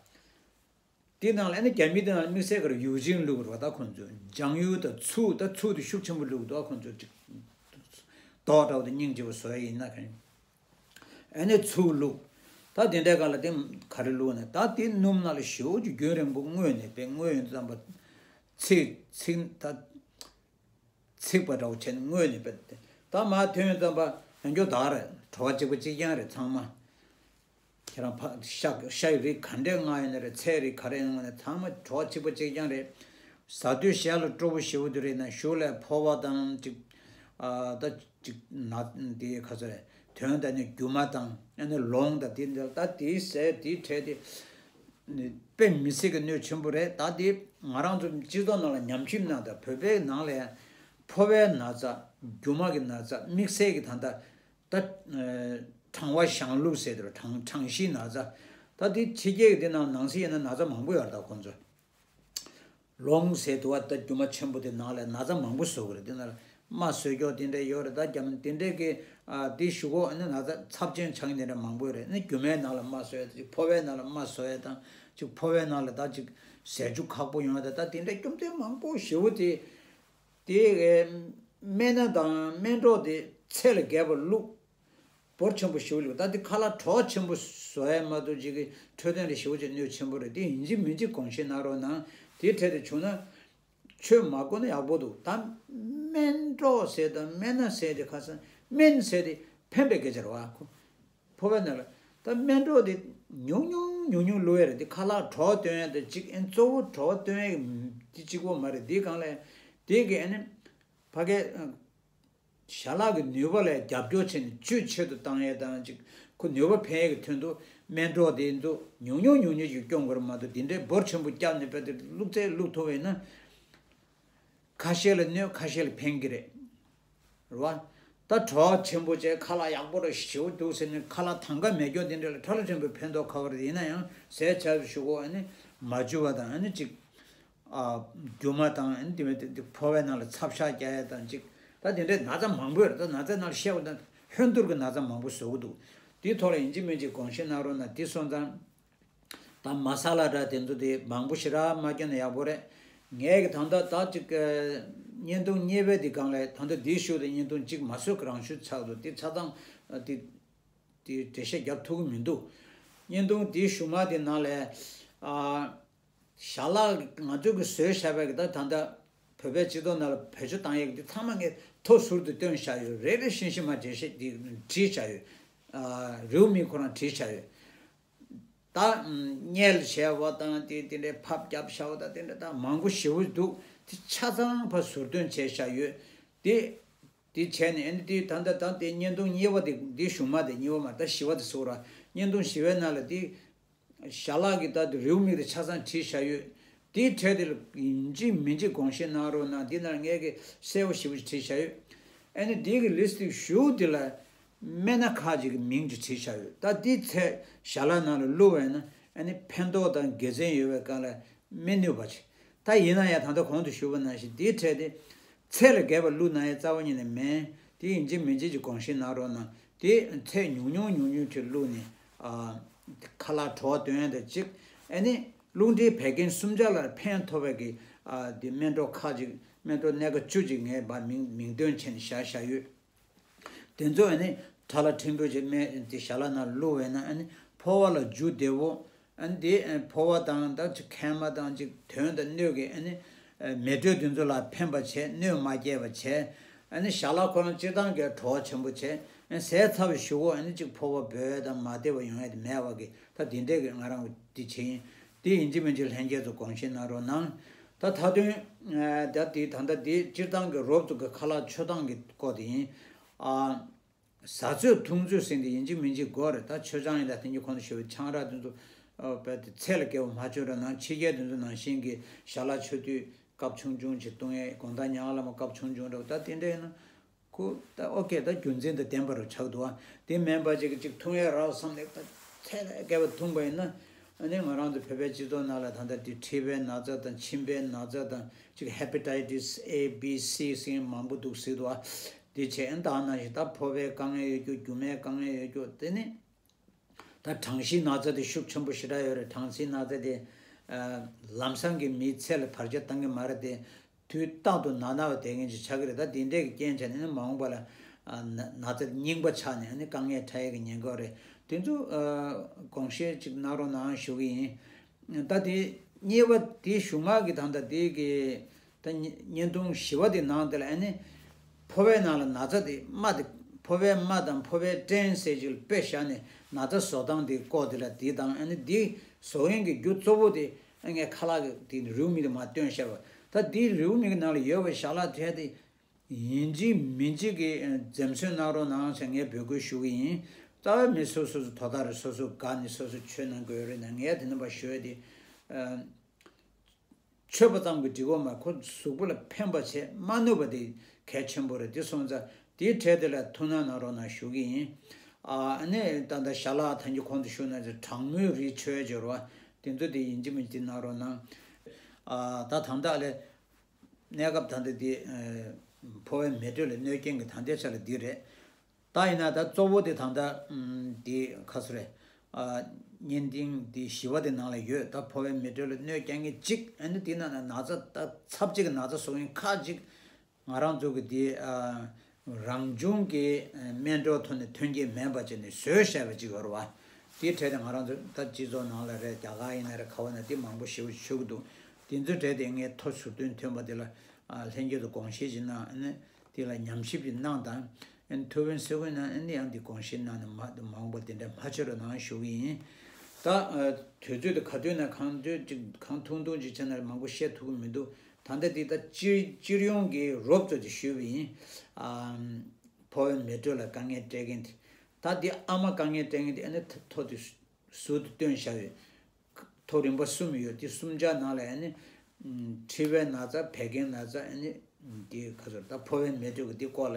དེ་ནང་ལ་ཨ་ནི་རྒྱ་མི་དེ་ནང་དམིགས་བསལ་གར་ཡུ་ཅིང་བླུགས་རེད་བ། ད་ཁོང་ཚོས་ལྗང་གཡུ་དང་ཚུར་ད་ཚུར་དེ་ཤུགས་ཆེན་པོ་བླུགས་འདུག་ཁོང་ཚོས་ཅིག་རྡོག་འདྲ་བོ་དེ་སྙིང་རྗེ་པོ་བཟོ་ཡ་ཡིན་ན་གང་། ཨ་ནི་ཚུར་བླུགས། ད་དེ་འདྲའི་སྒང་ལ་དེ་ག་རེ་བླུགས་ནས་ད་དེ་སྣུམ་ནང་ལ་ཞེ་པོ་ཅིག་རྒྱུན་རིང་པོ་བརྔོས་ནས་དཔེ་བརྔོས་ཡོང་དུས་ཙམ་པ། ཚིག་ཚིག་ད་ཚིག་པ་འདྲ་བོ་བྱས་ནས་བརྔོས་ནས་དཔེ་ད་མར་ཐོན་ཡོང་དུས་ཙམ་པ་ཡང་སྐྱོ་དག་རེད། བྲོ་བ་གཅིག་པ་གཅིག་རྐྱང་རེད་ཚང་མ། ཁྱེད་རང་ཕ་ཤ་ཤ་ཡི་རིགས་ག་འདྲས་མངགས་ཡོད་ན་རེད། ཚལ་རིགས་ག་རེ་ཡོང་ན་ཚང་མ་བྲོ་བ་གཅིག་པ་གཅིག་རྐྱང་རེད། ཟ་དུས་ཞལ་ལ་སྤྲོ་པོ་ཞེ་པོ་དེ་རེད་ན་གཞུག་ལ་ཕོ་བ་དང་ཅིག་ཨ་ད་ཅིག་ན་དེ་ག་ཚོད་རེད། དོན་དང་ནི་རྒྱུ་མ་དང་ཨ་ནི་ལོང་དང་དེ་འདྲ་ད་དེའི་ཟས་དེའི་འཕྲལ་དེ་དཔེ་མི་སྲིད་ཀྱི་གནོད་ཆེན་པོ་རེད། ད་དེ་ང་རང་ཚོ་སྤྱི་ཚོགས་ནང་ལ་ཉམས་ཞིབ་གནང་དང་བོད་པའི་ནང་ལ་ཡང་ཕོ་བའི་ན་ཚ་རྒྱུ་མ་གི་ན་ཚ་དམིགས་བསལ་གྱི་ད་ལྟ། ད་ཨ་གྲང་བ་ཞང་ལུག་ཟེར་དེ་རུ་གྲང་གྲང་གཤིས་ན་ཚ། ད་དེ་ཕྱི་རྒྱལ་གྱི་དེ་ནང་ནང་སྲིད་ཡིན་ན་ན་ཚ་མང་པོ་ཡོད་རེད། ད་ཁོང་ཚོ་ལོང་ཟེར་དུ་བ་ད་རྒྱུ་མ་ཆེན་པོ་དེ་ནང་ལ་ན་ཚ་མང་པོ་བཟོ་གི་རེད། དེ་ནང་ལ་རྨ་བཟོས་ཀྱོག་དེ་འདྲ་ཡོད་རེད། ད་རྒྱ་མི་དེ་འདྲའི་གི་ཨ་དེ་ཞུ་གོ་ཨ་ནི་ན་ཚ་ཚབས་ཆེན་ཆགས་ཀྱི་དེ་འདྲ་མང་པོ་ཡོད་རེད། ཨ་ནི་རྒྱུ་མའི་ནང་ལ་རྨ་བཟོས་ཅིག་ཕོ་བའི་ནང་ལ་རྨ་བཟོས་དང་ཅིག་ཕོ་བའི་ནང་ལ་ད་ཅིག་ཟས་བཅུད་ཁག་པོ་ཡོང་ཡ་ད་ད་དེ་འདྲའི་རྒྱུ་མཚན་མང་པོ་ཞེ་པོ་དེ། དེ་སྨན་སྣ་དང་སྨན་གྲོགས་དེ་ཚད་ལས་བརྒལ་བ་བླུགས། འབོར་ཆེན་པོ་ཞིག་བླུགས། ད་དེ་ཁ་ལག་བྲོ་ཆེན་པོ་བཟོ་ཡ་མ་གཏོགས་ཅིག་གི་འཕྲོད་བསྟེན་ལ་ཞེ་པོ་ཅིག་གནོད་ཆེན་པོ་རེད། དེ་ཡིན་གཅིག་མིན་གཅིག་དགོངས་བཞེས་གནང་རོགས་གནང་། དེ་འཕྲལ་དུ་བྱུང་ན་ཆོས་མ་གོ་ན་ཡག་པོ་འདུག་ད་སྨན་གྲོགས་ཟེར་དང་སྨན་སྣ་ཟེར་དེ་ཁ་སང་སྨན་ཟེར་དེ་ཕན་པའི་སྐད་ཆ་རེད་བ། ཁོ་ཕོ་བའི་ནང་ལ་ད་སྨན་གྲོགས་དེ་ཉུང་ཉུང་ཉུང་ཉུང་བླུགས་ཡ་རེད། དེ་ཁ་ལག་བྲོ་བཏོན་ཡ་དེ་གཅིག་ཨེ་གཙོ་བོ་བྲོ་བཏོན་ཡ་དེ་གཅིག་པོ་མ་རེད། དེ་སྒང་ལ་དེ་གི་ཨ་ནི་ཕ་གའི་ཞལ་ལག་གི་ནུས་པ་ལ་རྒྱབ་སྐྱོར་བྱས་ནས་བཅུད་ཆེ་རུ་བཏང་ཡས་དང་ཅིག་ཁོ་ནུས་པ་འཕེལ་ཡས་ཀྱི་དོན་དུ་སྨན་གྲོགས་དེ་ཚོ་ཉུང་ཉུང་ཉུང་ཉུང་ཅིག་སྐྱོན་དགོས་རེད་མ་གཏོགས་དེ་འདྲའི་འབོར་ཆེན་པོ་བརྒྱབ་ནས་དཔེ་དེ་བླུགས་ཚད་བླུགས་ཐུབ་པ་ཡིན་ན་ཁ་ཤས་ལ་གནོད་ཁ་ཤས་ལ་ཕན་གྱི་རེད། རེད་བ། ད་བྲོ་བ་ཆེན་པོ་བྱས་ཁ་ལག་ཡག་པོ་རེད་ཞེ་པོ་འདུག་ཟེར་ནས་ཁ་ལག་དང་ག་མེད་སྐྱོ་དེ་འདྲ་ལ་ཁྲ་ལ་ཕྲན་བུ་ཕན་ཐོགས་ཁ་བ་རེད། ཡིན་ན་ཡང་ཟས་བྱ་ཞུ་གོ་ཨ་ནི་མ་འཇུ་བ་དང་ཨ་ནི་ཅིག་ཨ་རྒྱུ་མ་དང་ཨ་ནི་དེ་མིན་དེ་དེ་ཕོ་བའི་ནང་ལ་ཚབ་ཤ་རྒྱག་ཡ་དང་ཅིག་ད་དེ་འདྲའི་ན་ཚ་མང་པོ་ཡོད་རེད། ད་ན་ཚའི་ནང་ལ་བཤད་པ་དང་ཧོན་ཏུར་གྱི་ན་ཚ་མང་པོ་བཟོ་གི་འདུག་དེའི་ཐོག་ལ་ཡིན་གཅིག་མིན་གཅིག་དགོངས་བཞེས་གནང་རོགས་གནང་། དེ་སོང་ཙང་ད་མ་ས་ལ་འདྲ་དེ་ཚོ་དེ་མང་པོ་ཞེ་དྲག་མ་སྐྱོན་ན་ཡག་པོ་རེད། ངས་གི་ད་ལྟ་ད་ཅིག་ཨ་ བརྙན་ཐུང་གཉིས་པའི་དེ་སྒང་ལ་ད་ལྟ་འདིའི་གཞུག་དེ་བརྙན་ཐུང་གཅིག་མ་བཟོས་ཀྱི་རང་ཤུགས་ཆགས་འདུག་དེ་ཆ་ཚང་དེ་དེ་འགྲེལ་བཤད་རྒྱབ་ཐུབ་ཀྱི་མི་འདུག་བརྙན་ཐུང་དེའི་གཞུག་མ་དེ་ནང་ལ་ཨ། ཞལ་ལག་ང་ཚོས་ཀྱི་བཟོས་བཞག་པའི་གི་ད་ད་ལྟ་བོད་པའི་སྤྱི་ཚོགས་ནང་ལ་བེད་སྤྱོད་བཏང་ཡས་ཀྱི་དེ་ཚང་མ་ངས་ཐོ་ཟུར་དུ་བཏོན་བཞག་ཡོད། རེ་རེ་བཞིན་བཞིན་མ་འགྲེལ་བཤད་དེ་བྲིས་བཞག་ཡོད། ཨ། རེའུ་མིག་ཁོ་རང་བྲིས་བཞག་ཡོད། ད་བརྙས་བྱས་པ་དང་དེ་དེ་འདྲའི་ཕབ་རྒྱབ་བཞག་པ་དང་དེ་འདྲ་ད་མང་པོ་ཞེ་པོ་འདུག་དེ་ཆ་ཚང་ཕར་ཟུར་འདོན་བྱས་བཞག་ཡོད། དེ་དེ་བྱས་ནས་ཨ་ནི་དེ་ད་ལྟ་ད་དེ་བརྙན་ཐུང་གཉིས་པ་དེ་དེ་གཞུག་མ་དེ་གཉིས་པ་མ་ད་བཞི་པ་དེ་ཟེར་ར། བརྙན་ཐུང་བཞི་པའི་ནང་ལ་དེ་ཞལ་ལག་གི་ད་དེ་རེའུ་མིག་དེ་ཆ་ཚང་བྲིས་བཞག་ཡོད། དེའི་གྲས་དེ་ལ་ཡིན་གཅིག་མིན་གཅིག་དགོངས་བཞེས་གནང་རོགས་གནང་། འདི་ནང་ངས་ཀྱི་གསལ་པོ་ཞེ་པོ་ཅིག་བྲིས་བཞག་ཡོད། ཨ་ནི་འདི་གི་ལིས་ཊི་གཞུག་འདི་ལ་སྨན་སྣ་ཁག་ཅིག་གི་མིང་ཅིག་བྲིས་བཞག་ཡོད། ད་འདི་ཚད་ཞལ་ལག་ནང་ལ་བླུགས་པས་ན་ཨ་ནི་ཕན་ཐོགས་དང་དགེ་མཚན་ཡོད་པའི་སྒང་ལ་སྨན་ནུས་པ་ཅིག་ད་ཡིན་ན་ཡང་ད་ལྟ་གོང་དུ་ཞུས་པ་ནང་བཞིན་འདིའི་གྲས་དེ་ཚད་ལས་བརྒལ་བ་བླུགས་ན་ཡང་རྩ་བ་ཉིད་ནས་མེད། དེ་ཡིན་གཅིག་མིན་གཅིག་ཅིག་དགོངས་བཞེས་གནང་རོགས་གནང་། དེ་ཚད་ཉུང་ཉུང་ཉུང་ཉུང་ཅིག་བླུགས་ནས་ཨ། ཁ་ལག་བྲོ་བ་འདོན་ཡ་དང་གཅིག་ཨ་ནི་རླུང་མཁྲིས་བད་ཀན་སུམ་ཆ་ལ་ཕན་ཐོགས་པའི་གི་ཨ། དེ་སྨན་གྲོགས་ཁག་ཅིག་སྨན་གྲོགས་སྣ་ཁ་བཅུ་ཅིག་ངས་ཕར་མིང་མིང་འདོན་བྱས་ནས་བཞག་བཞག་ཡོད། དེ་ཚོ་ཨ་ནི་ཁྲ་ལ་ཕྲན་བུ་ཅིག་སྨན་དེ་ཞལ་ལག་ནང་བླུགས་པས་ན་ཨ་ནི་ཕོ་བ་ལ་རྒྱུ་བདེ་བོ། ཨ་ནི་དེ་ཨ་ཕོ་བ་དང་ད་ཅིག་མཁལ་མ་དང་ཅིག་དོན་དང་སྣོད་ཀྱི་ཨ་ནི་ཨ་མེ་དྲོད་དེ་ཚོ་ལ་ཕན་པ་བྱས། སྣོད་མ་སྐྱེས་པ་བྱས། ཨ་ནི་ཞལ་ལག་ཁོ་རང་སྤྱིར་བཏང་གི་བྲོ་བ་ཆེན་པོ་བྱས། ཨ་ནི་ཟས་ཚར་བའི་གཞུག་གུ་ཨ་ནི་ཅིག་ཕོ་བ་འབོལ་དང་མ་བདེ་བ་ཡོང་ཡ་དེ་མེད་པ་གི་ད་དེ་འདྲས་ཀྱི་ང་རང་གི་འདི་བྱེད་ཡིན། དེ་ཡིན་གཅིག་མིན་གཅིག་ལྷན་རྒྱས་ཚོ་དགོངས་བཞེས་གནང་རོགས་གནང་། ད་མཐའ་དོན་ཨ་ད་དེ་ད་ལྟ་དེ་སྤྱིར་བཏང་གི་རོབ་ཙམ་གྱི་ཁ་ལག་མཆོད་སྟངས་ཀྱི་སྐོར་དེ་ཡིན། ཨ། ཟ་ཚོད་འཐུང་ཚོད་ཟེར་འདི་ཡིན་གཅིག་མིན་གཅིག་དགོས་རེད། ད་མཆོད་ཆང་ཡིན་ད་དེང་གི་གོང་དུ་ཞུས་པའི་ཆང་རག་དེ་ཚོ་ཨ་རྦད་དེ་ཚད་ལས་བརྒལ་བ་མ་མཆོད་རོགས་གནང་། ཕྱི་རྒྱལ་དེ་ཚོ་ནང་བཞིན་གྱི་ཞལ་ལག་མཆོད་དུས་ཀབ་ཆུང་ཆུང་ཅིག་བཏུང་ཡས། དགོང་དག་ཉལ་ལ་མ་ཀབ་ཆུང་ཆུང་འདྲ་བོ་ད་དེ་འདྲ་ཡིན་ན་ཁོ་ད་ཨོ་ཀེ་ད་རྒྱུ་མཚན་དང་ལྡན་པ་རུ་ཆགས་འདུག་ཨ། དེ་མིན་པ་ཅིག་ཅིག་འཐུང་ཡས་རག་བསམ་ནས་ད་ཚད་ལས་བརྒལ་བ་འཐུང་པ་ཡིན་ན་ཨ་ནི་ང་རང་ཚོ་བོད་པའི་སྤྱི་ཚོགས་ནང་ལ་ད་ལྟ་དེ་མཁྲིས་པའི་ན་ཚ་དང་མཆིན་པའི་ན་ཚ་དང་ཅིག་ཧེ་པ་ཊའི་ཊི་སི་ཨེ་བི་སི་ཟེར་མཁན་མང་པོ་འདུག་ཟེར་འདུག་ཨ། དེ་བྱས་ཨ་ནི་ད་ནང་བཞིན་ད་ཕོ་བའི་དཀའ་ངལ་ཡོད་རྒྱུ། རྒྱུ་མའི་དཀའ་ངལ་ཡོད་རྒྱུ། དེ་ནི་ད་གྲང་གཤིས་ན་ཚ་དེ་ཤུགས་ཆེན་པོ་ཞེ་དྲག་ཡོད་རེད། གྲང་གཤིས་ན་ཚ་དེ་ཨ་ལམ་སང་གི་མིའི་ཚེ་ལ་བར་ཆད་བཏང་གི་མ་རེད་དེ། དུས་རྟག་ཏུ་ན་ན་བ་དེ་ངན་ཅིག་ཆགས་ཀྱི་རེད། ད་དེ་འདྲས་ཀྱི་རྐྱེན་བྱས་ནས་ནི་མ་འོངས་པ་ལ་ཨ་ན་ན་ཚ་རྙིང་པ་ཆགས་ནས་ཨ་ནི་དཀའ་ངལ་འཕྲད་ཡས་ཀྱི་ཉེན་ཁ་རེད། དེ་ཚོ་ཨ་དགོངས་བཞེས་ཅིག་གནང་རོགས་གནང་ཞུ་གི་ཡིན། ད་དེ་གཉིས་པ་དེའི་གཞུག་མ་གི་ད་ལྟ་དེ་གི་ད་བརྙན་ཐུང་བཞི་པ་དེ་ནང་དེ་ལ་ཨ་ནི་ཕོ་བའི་ནང་ལ་ན་ཚ་དེ་རྨ་དེ་ཕོ་བའི་རྨ་དང་ཕོ་བའི་སྐྲན་ཟེར་ཅིག་ལ་དཔེ་བཞག་ནས་ན་ཚ་བཟོ་སྟངས་དེ་སྐོར་དེ་ལ་དེ་དང་ཨ་ནི་དེ་བཟོ་ཡོན་གྱི་རྒྱུ་གཙོ་བོ་དེ་ཨ་ངས་ཁ་ལག་གི་དེ་རེའུ་མིག་དེ་མར་བཏོན་བཞག་པ། ད་དེའི་རེའུ་མིག་གི་ནང་ལ་ཡོད་པའི་ཞལ་ལག་དེ་དེ། ཡིན་གཅིག་མིན་གཅིག་གིས་འཛེམ་ཟོན་གནང་རོགས་གནང་ཟེར་ངས་འབོད་སྐུལ་ཞུ་གི་ཡིན། རྩ་བའི་མི་སོ་སོ་སོ་དོ་བདག་རེད། སོ་སོ་དགའ་ནས་སོ་སོ་མཆོད་གནང་དགོས་རེད། ན་ངས་དེ་ནས་ཕར་ཞུ་ཡ་དེ། མཆོད་པ་ཙམ་གྱིས་འགྲིག་གོ་མ། ཁོ་གཟུགས་པོ་ལ་ཕན་པ་བྱེད་མ་ནུས་པ་དེ་གལ་ཆེན་པོ་རེད། དེ་སོང་ཙང་དེའི་གྲས་དེ་ལ་ཐུགས་སྣང་གནང་རོགས་གནང་ཞུ་གི་ཡིན། ཨ་ནི་ད་ལྟ་ཞལ་ལག་ཐང་གི་གོང་དུ་ཞུས་ན་གྲང་མོའི་རིགས་མཆོད་ཡ་སྦྱོར་བ་དེ་ཚོ་དེ་ཡིན་གཅིག་མིན་གཅིག་གནང་རོགས་གནང་། ཨ་ད་དང་ད་ལས། གནས་སྐབས་ད་ལྟ་འདི་ཕོ་བའི་མེ་དྲོད་ལ་གནོད་རྐྱེན་གྱི་ད་ལྟའི་ཆ་ལ་འདི་རེད། ད་ཡིན་ན་ད་གཙོ་བོ་དེ་ད་ལྟ་འདི་ག་ཚོད་རེད། བརྙན་ཐུང་འདི་བཞི་པ་དེ་ནང་ལ་ཡོད། ད་ཕོ་བའི་མེ་དྲོད་ལ་གནོད་རྐྱེན་གྱི་གཅིག་ཨ་ནི་དེ་ནང་ན་ན་ཚ་ད་ཚབས་ཆེ་གི་ན་ཚ་བཟོ་མཁན་ཁག་ཅིག་ང་རང་ཚོ་གི་འདི་རང་བྱུང་གི་སྨན་གྲོགས་ཐོག་ནས་ཐོན་སྐྱེད་མེད་པ་བྱས་ནས་བཟོས་བཞག་པ་ཅིག་ཡོད་རེད་བ། དེའི་གྲས་དེ་ང་རང་ཚོ་ད་སྤྱི་ཚོགས་ནང་ལ་རེད། རྒྱ་གར་ཡིན་ན་རེད། ག་བ་ན་དེ་མང་པོ་ཞེ་པོ་ཞིག་མཆོད་ཀྱི་འདུག་དེ་ཚོའི་གྲས་དེ་ངས་ཐོ་ཟུར་བཏོན་ཐོན་པ་དེ་ལ་ལྷན་རྒྱས་ཚོ་དགོངས་བཞེས་ཅིག་གནང་། ཨ་ནི་དེ་ལ་ཉམས་ཞིབ་ཅིག་གནང་དང་། ཨ་ནི་ཐུ་བེན་སི་ཀུན་ན་ཨ་ནི་ཡང་དེ་དགོངས་བཞེས་གནང་ནས་མ་མ་འོངས་པ་དེ་འདྲ་མ་བྱེད་རོགས་གནང་ཞུ་གི་ཡིན། ད་དུས་ཚོད་དེ་ག་དུས་ན་གང་དུས་ཅིག་གང་ཐུང་ཐུང་ཅིག་བྱས་ན་མང་པོ་བཤད་ཐུབ་ཀྱི་མི་འདུག་ད་ལྟ་དེ་ད་སྤྱིར་སྤྱིར་ཡོང་གི་རོབ་ཙམ་ཅིག་ཞུས་པ་ཡིན། ཨམ། ཕོ་བའི་མེ་དྲོད་ལ་དཀའ་ངལ་སྤྲད་མཁན་དེ། ད་དེ་ཨ་མ་དཀའ་ངལ་སྤྲད་མཁན་དེ་ཨ་ནི་ཐོ་དེ་ཟུར་དུ་བཏོན་བཞག་ཡོད། ཐོ་རིམ་པ་གསུམ་ཡོད། དེ་གསུམ་ཆ་ནང་ལ་ཨ་ནི་མཁྲིས་པའི་ན་ཚ། བད་ཀན་ན་ཚ། ཨ་ནི་དེ་ག་ཚོད་ད་ཕོ་བའི་མེ་དྲོད་ཀྱི་དེ་སྐོར་ལ་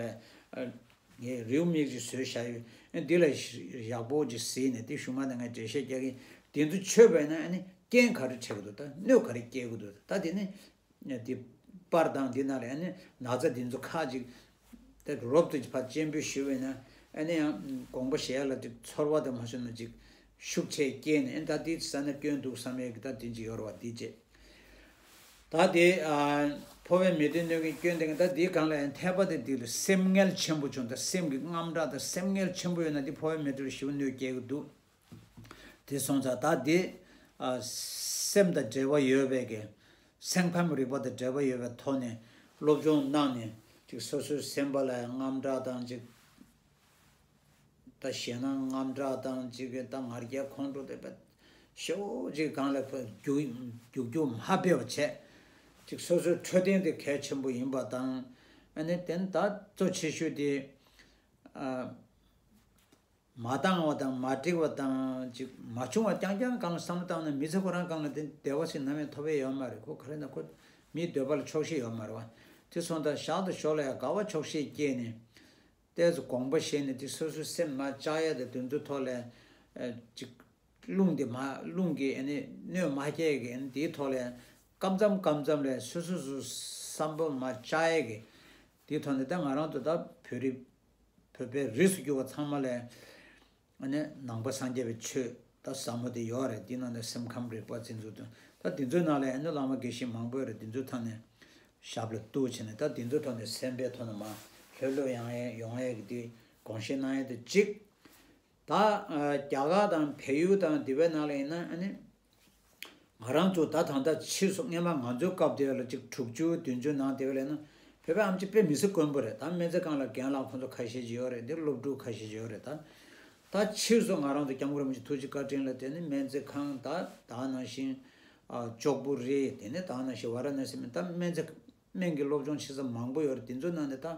ངས་རེའུ་མིག་ཅིག་བཟོས་བཞག་ཡོད། ཨ་ནི་དེ་ལ་ཡག་པོ་ཅིག་གཟིགས་ནས་དེ་གཞུག་མ་ནས་ངས་འགྲེལ་བཤད་རྒྱག་གི་ཡིན། དེ་ཚོ་མཆོད་པས་ན་ཨ་ནི་རྐྱེན་ག་རེ་འཕྲད་ཀྱི་འདུག་ད་གནོད་ག་རེ་སྐྱེལ་གྱི་འདུག་ད་དེ་ནི། དེ་པར་དང་འདི་ནང་ལ་ཨ་ནི་ན་ཚ་འདི་ཚོ་ཁག་ཅིག་དེ་རོབ་ཏུ་ཕར་སྤྱན་འབུལ་ཞུས་པས་ན་ཨ་ནི་ཡང་དགོངས་པ་བཞེས་ཡ་ལ་ཅིག་ཚོར་བ་དང་མ་བྱུང་ན་ཅིག་ཤུགས་ཆེ་སྐྱེས་ནས་ཨ་ནི་ད་དེ་ཟ་ན་སྐྱོན་འདུག་བསམ་ཡས་ཀྱི་ད་དེ་ཅིག་ཡོད་རེད་བ། དེ་བྱས་ད་དེ་ཨ་ ཕོ་བའི་མེ་དྲོད་གནོད་མཁན་སྐྱོན་དེ་ད་འདིའི་སྒང་ལ་ཡང་འཐས་པ་དེ་འདི་ལ་སེམས་ངལ་ཆེན་པོ་བྱུང་། ད་སེམས་ཀྱི་དངངས་སྐྲག་དང་སེམས་ངལ་ཆེན་པོ་ཡོད་ན་འདི་ཕོ་བའི་མེ་དྲོད་ལ་ཞེ་པོ་གནོད་སྐྱེལ་གྱི་འདུག་དེ་སོང་ཙང་ད་འདི་ཨ་སེམས་དང་འབྲེལ་བ་ཡོད་པའི་གི་སེམས་ཁམས་རིག་པ་དང་འབྲེལ་བ་ཡོད་པའི་ཐོག་ནས་སློབ་སྦྱོང་གནང་ནས་ཅིག་སོ་སོའི་སེམས་པ་ལ་དངངས་སྐྲག་དང་ཅིག་ད་ཞེད་སྣང་དངངས་སྐྲག་དང་ཅིག་གི་ད་ང་རྒྱལ་ཁོང་ཁྲོ་དེ་བས་ཞེ་པོ་ཅིག་སྒང་ལ་ཁོ་རྒྱུག་རྒྱུག་རྒྱུག་མ་སྤེལ་བ་བྱས། ཅིག་སོ་སོའི་འཕྲོད་བསྟེན་དེ་གལ་ཆེན་པོ་ཡིན་པ་དང་། ཨ་ནི་དེ་ད་གཙོ་ཆེ་ཤོས་དེ་ཨ་མ་འདང་བ་དང་མ་འགྲིག་པ་དང་ཅིག་མ་བྱུང་བ་རྐྱང་རྐྱང་སྒང་ལ་བསམ་བློ་བཏང་ན་མི་ཚེ་ཁོ་རང་སྒང་ལ་དེ་བདེ་བ་ཞིག་ནམ་ཡང་ཐོབ་ཡས་ཡོད་མ་རེད། ཁོ་ག་རེ་ན་ཁོ་མིའི་འདོད་པ་ལ་ཆོག་ཤེས་ཡོད་མ་རེད་བ། དེ་སོང་ཙང་ཞག་དང་ཞོགས་ལ་ཡང་དགའ་བ་ཆོག་ཤེས་སྐྱེས་ནས། ཏོག་ཙམ་དགོངས་པ་བཞེས་ནས་དེ་སོ་སོའི་སེམས་མ་བཅག་ཡ་དེ་དེ་ཚོའི་ཐོག་ལ་ཨ་ཅིག་རླུང་དེ་མ་རླུང་གིས་ཨ་ནི་གནོད་མ་སྐྱེལ་གི་ཨ་ནི་དེའི་ཐོག་ལ་སྐབས་མཚམས་སྐབས་མཚམས་ལ་སོ་སོ་སོ་བསམ་པ་མ་བཅག་ཡ་གི་དེའི་ཐོག་ནས་ད་ང་རང་ཚོ་ད་བོད་རིགས་བོད་པའི་རིགས་སུ་གྱུར་པ་ཚང་མ་ལ་ཨ་ནི་ནང་པ་སངས་རྒྱས་པའི་ཆོས་ད་ཟབ་མོ་དེ་ཡོད་རེད། དེའི་ནང་ནས་སེམས་ཁམས་རིག་པ་འཛིན་ཚུལ་དང་ད་དེ་ཚོའི་ནང་ལ་ཨ་ནི་བླ་མ་དགེ་བཤེས་མང་པོ་ཡོད་རེད། དེ་ཚོའི་ཐོག་ནས་ཞབས་ལ་གཏུགས་བྱས་ནས་ད་དེ་ཚོའི་ཐོག་ནས་སེམས་པའི་ཐོག་ནས་མར་ལྷོད་ལྷོད་ཡངས་ཡངས་ཡོང་ཡས་ཀྱི་དེ་དགོངས་བཞེས་གནང་ཡས་དེ་གཅིག་ད་ཨ་རྒྱ་གར་དང་བལ་ཡུལ་དང་དེ་བའི་ནང་ལ་ཡིན་ན་ཨ་ནི་ང་རང་ཚོ་ད་ད་ལྟ་ཕྱིས་སུ་སྔོན་མ་ང་ཚོའི་སྐབས་དེ་ལ་ཅིག་དྲུག་ཅུ་བདུན་ཅུ་ནང་དེ་བ་ལས་ན་བོད་པའི་ཨམ་ཆི་དཔེ་མི་སྲིད་དཀོན་པོ་རེད། ད་སྨན་རྩིས་ཁང་ལ་རྒན་ལགས་ཁོང་ཚོ་ཁ་ཤས་ཅིག་ཡོད་རེད། འདིར་སློབ་ཕྲུག་ཁ་ཤས་ཅིག་ཡོད་རེད། ད་ད་ཕྱིས་སུ་ང་རང་ཚོ་སྐྱབས་མགོན་རིན་པོ་ཆེ་ཐུགས་རྗེ་བཀའ་དྲིན་ལ་དེ་ནི་སྨན་རྩིས་ཁང་ད་ད་ནང་བཞིན་ཨ་ལྕོག་པོ་རི། དེ་ནི་ད་ནང་བཞིན་ཝཱ་ར་ཎ་སི་མིན་ད་སྨན་རྩིས་སྨན་གྱི་སློབ་སྦྱོང་བྱེད་ས་མང་པོ་ཡོད་རེད། དེ་ཚོའི་ནང་ནས་ད་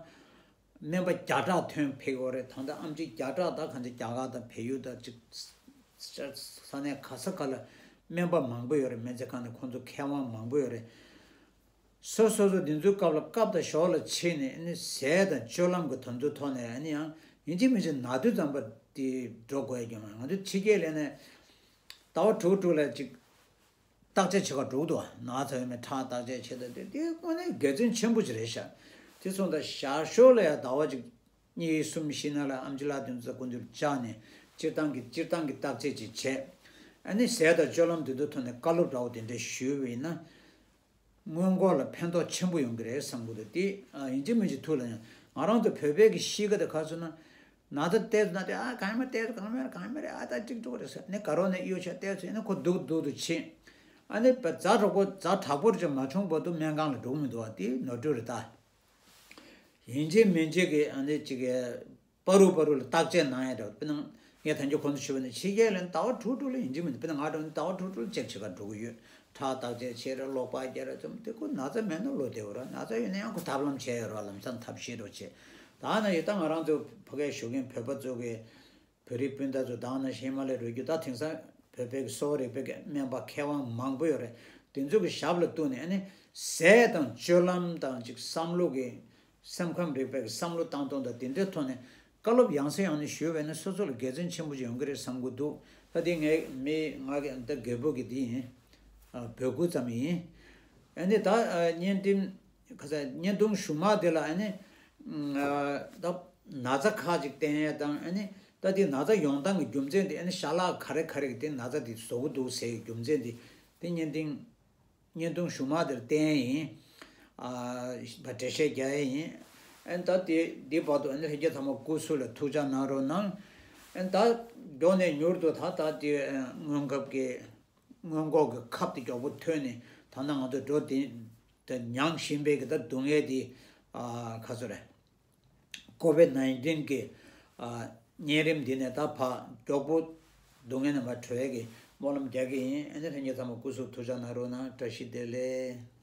སྨན་པ་བརྒྱ་ཕྲག་ཐོན་ཕེབས་ཡོད་རེད། ད་ལྟ་ཨམ་ཆི་བརྒྱ་ཕྲག་ད་གང་ཅི་རྒྱ་གར་དང་བལ་ཡུལ་དང་ཅིག་ས་གནས་ག་ས་ག་ལ་སྨན་པ་མང་པོ་ཡོད་རེད། སྨན་རྩིས་ཁང་ནས་ཁོང་ཚོ་མཁས་དབང་མང་པོ་ཡོད་རེད། སོ་སོ་སོ་འདི་ཚོའི་སྐབས་ལ་སྐབས་དང་ཞོར་ལ་ཕྱིན་ནས་ཨ་ནི་ཟས་དང་སྤྱོད་ལམ་གྱི་དོན་ཚུལ་ཐོག་ནས་ཨ་ནི་ཡང་ཡིན་གཅིག་མིན་གཅིག་ན་དུས་ཙམ་པ་དེ་འགྲོ་དགོས་ཡ་ཀྱང་མ་རེད། ང་ཚོ་ཕྱི་རྒྱལ་ལ་ནས་ཟླ་བ་དྲུག་དྲུག་ལ་ཅིག་བརྟག་དཔྱད་བྱེད་ག་འགྲོ་གི་འདུག་ན་ཚ་ཡོད་མེད་ཁྲག་བརྟག་དཔྱད་བྱེད་ད་དེ་དེ་དངོས་གནས་དགེ་མཚན་ཆེན་པོ་ཅིག་རེད་ཤག་དེ་སོང་ཙང་ཞར་ཞོར་ལ་ཡང་ཟླ་བ་གཅིག་གཉིས་གསུམ་བཞི་ནང་ལ་ཨམ་ཆི་ལགས་དེ་ཚོ་སྐུ་མདུན་བཅར་ནས་སྤྱིར་བཏང་གི་སྤྱིར་བཏང་གི་བརྟག་དཔྱད་ཅིག་བྱས། ཨ་ནི་ཟས་དང་སྤྱོད་ལམ་དེ་ཚོ་ཐོག་ནས་བཀའ་སློབ་འདྲ་བོ་དེ་འདྲ་ཞུས་པ་ཡིན་ན། སྔོན་འགོག་ལ་ཕན་ཐོགས་ཆེན་པོ་ཡོང་གི་རེད་བསམ་གི་འདུག་དེ་ཨ་ཡིན་གཅིག་མིན་གཅིག་ཐུགས་ལ་ཡང་ང་རང་ཚོ་བོད་པའི་གི་གཤིས་ཀ་དེ་ག་ཚོད་ན། ན་ཚ་བལྟས་ཚོད་ན་དེ་ཨ་གང་ཡང་མེད། བལྟས་ཚོད་གང་མེད། གང་ཡང་མེད་རེད། ཨ་ད་གཅིག་འགྲོ་རེད་ཟེར་ནས་དགའ་རོགས་ནས་གཡོ་ཆ་བལྟས་ཚོད་ཡིན་ན་ཁོ་སྡུག་སྡུག་ཏུ་ཕྱིན། ཨ་ནི་ཛ་དྲག་པོ་ཛ་དྲག་པོ་རེ་ཅིག་མ་བྱུང་བར་དུ་སྨན་ཁང་ལ་འགྲོ་གི་མི་འདུག་བ། དེ་ནོར་འཁྲུལ་རེད་ད། ཡིན་གཅིག་མིན་གཅིག་གི་ཨ་ནི་གཅིག་གི་པ་རུ་པ་རུ་ལ་བརྟག་དཔྱད་གནང་ཡ་འདྲ་བོ། དཔེར་ན་ངས་ད་ལྟ་ཁོང་ཚོ་ཞུས་པ་ནི་ཕྱི་རྒྱལ་ལ་ཟླ་བ་དྲུག་དྲུག་ལ་ཡིན་གཅིག་མིན་འདུག་དཔེར་ན་ང་འདྲ་བོ་ནི་ཟླ་བ་དྲུག་དྲུག་ལ་ཅེག་བྱེད་ག་འགྲོ་གི་ཡོད། ཁྲག་བརྟག་དཔྱད་བྱེད་རེད། གློག་པར་རྒྱག་རེད། ཙམ་དེ་ཁོ་ན་ཚ་མེད་ན་ལོ་བདེ་བོ་ར། ན་ཚ་ཡོད་ན་ཡང་ཁོ་ཐབས་ལམ་བྱས་ཡོད་ར། ལམ་སང་ཐབས་ཤེས་འགྲོ་བྱེད། ད་ན་ཡོད་ད་ང་རང་ཚོ་ཕ་གིར་བཞུགས་མཁན་བོད་པ་ཚོ་གི་བོད་རིགས་སྤུན་ཟླ་ཚོ་དང་ནང་བཞིན་ཧི་མ་ལ་ཡའི་རི་རྒྱུད་ད་དེང་སང་བོད་པའི་གསོ་བ་རིག་པའི་སྨན་པ་མཁས་དབང་མང་པོ་ཡོད་རེད། དེ་ཚོ་གི་ཞབས་ལ་གཏུགས་ནས་ཨ་ནི་ཟས་དང་སྤྱོད་ལམ་དང་ཅིག་བསམ་བློ་གི་སེམས་ཁམས་རིག་པའི་བསམ་བློ་བཏང་སྟངས་དང་དེ་འདྲའི་ཐོག་ནས་བཀའ་སློབ་ཡང་སེ་ཡང་ནས་ཞུས་པས་ན་སོ་སོ་ལ་དགེ་མཚན་ཆེན་པོ་ཅིག་ཡོང་གི་རེད་བསམ་གི་འདུག་ད་དེ་ངའི་མི་ང་གི་ད་རྒད་པོ་གི་དེ་ཡིན། ཨ་འབོད་སྐུལ་ཙམ་ཡིན། ཨ་ནི་ད་ཨ་བརྙན་འཕྲིན་ཁ་ས་བརྙན་ཐུང་གཞུག་མ་དེ་ལ་ཨ་ནི་ཨ་ད་ན་ཚ་ཁག་ཅིག་བསྟན་ཡས་དང་ཨ་ནི་ད་དེ་ན་ཚ་ཡོང་སྟངས་ཀྱི་རྒྱུ་མཚན་དེ་ཨ་ནི་ཤ་ལག་ག་རེ་ག་རེ་གི་དེ་ན་ཚ་དེ་བཟོ་གི་འདུག་ཟེར་གྱི་རྒྱུ་མཚན་དེ་དེ་བརྙན་ཐུང་བརྙན་ཐུང་གཞུག་མ་དེར་བསྟན་ཡིན། ཨ་ད་འགྲེལ་བཤད་རྒྱག་ཡས་ཡིན། ཨ་ནི་ད་དེ་དེ་བར་དུ་ཨ་ནི་ལྷན་རྒྱས་ཚང་མ་སྐུ་གཟུགས་ལ་ཐུགས་ཅག་གནང་རོགས་གནང་། ཨ་ནི་ད་མགྱོགས་ནས་མྱུར་དུ་ད་ད་དེ་སྔོན་ཁབ་ཀྱི་སྔོན་འགོག་གི་ཁབ་དེ་མགྱོགས་པོ་ཐོན་ནས་ད་ལྟ་ང་ཚོ་འགྲོ་དེ་དེ་མྱངས་བཞིན་པའི་གི་ད་སྡུག་བསྔལ་དེ་ཨ་ག་ཚོད་རེད། ཀོ་བིད་ནའིན་ཊིན་གི་ཨ་གཉན་རིམས་འདི་ནས་ད་ཕར་མགྱོགས་པོ་སྡུག་བསྔལ་ནས་མར་གྲོལ་ཡས་ཀྱི་སྨོན་ལམ་རྒྱག་གི་ཡིན། ཨ་ནི་ལྷན་རྒྱས་ཚང་མ་སྐུ་གཟུགས་ཐུགས་ཅག་གནང་རོགས་གནང་། བཀྲ་ཤིས་བདེ་ལེགས།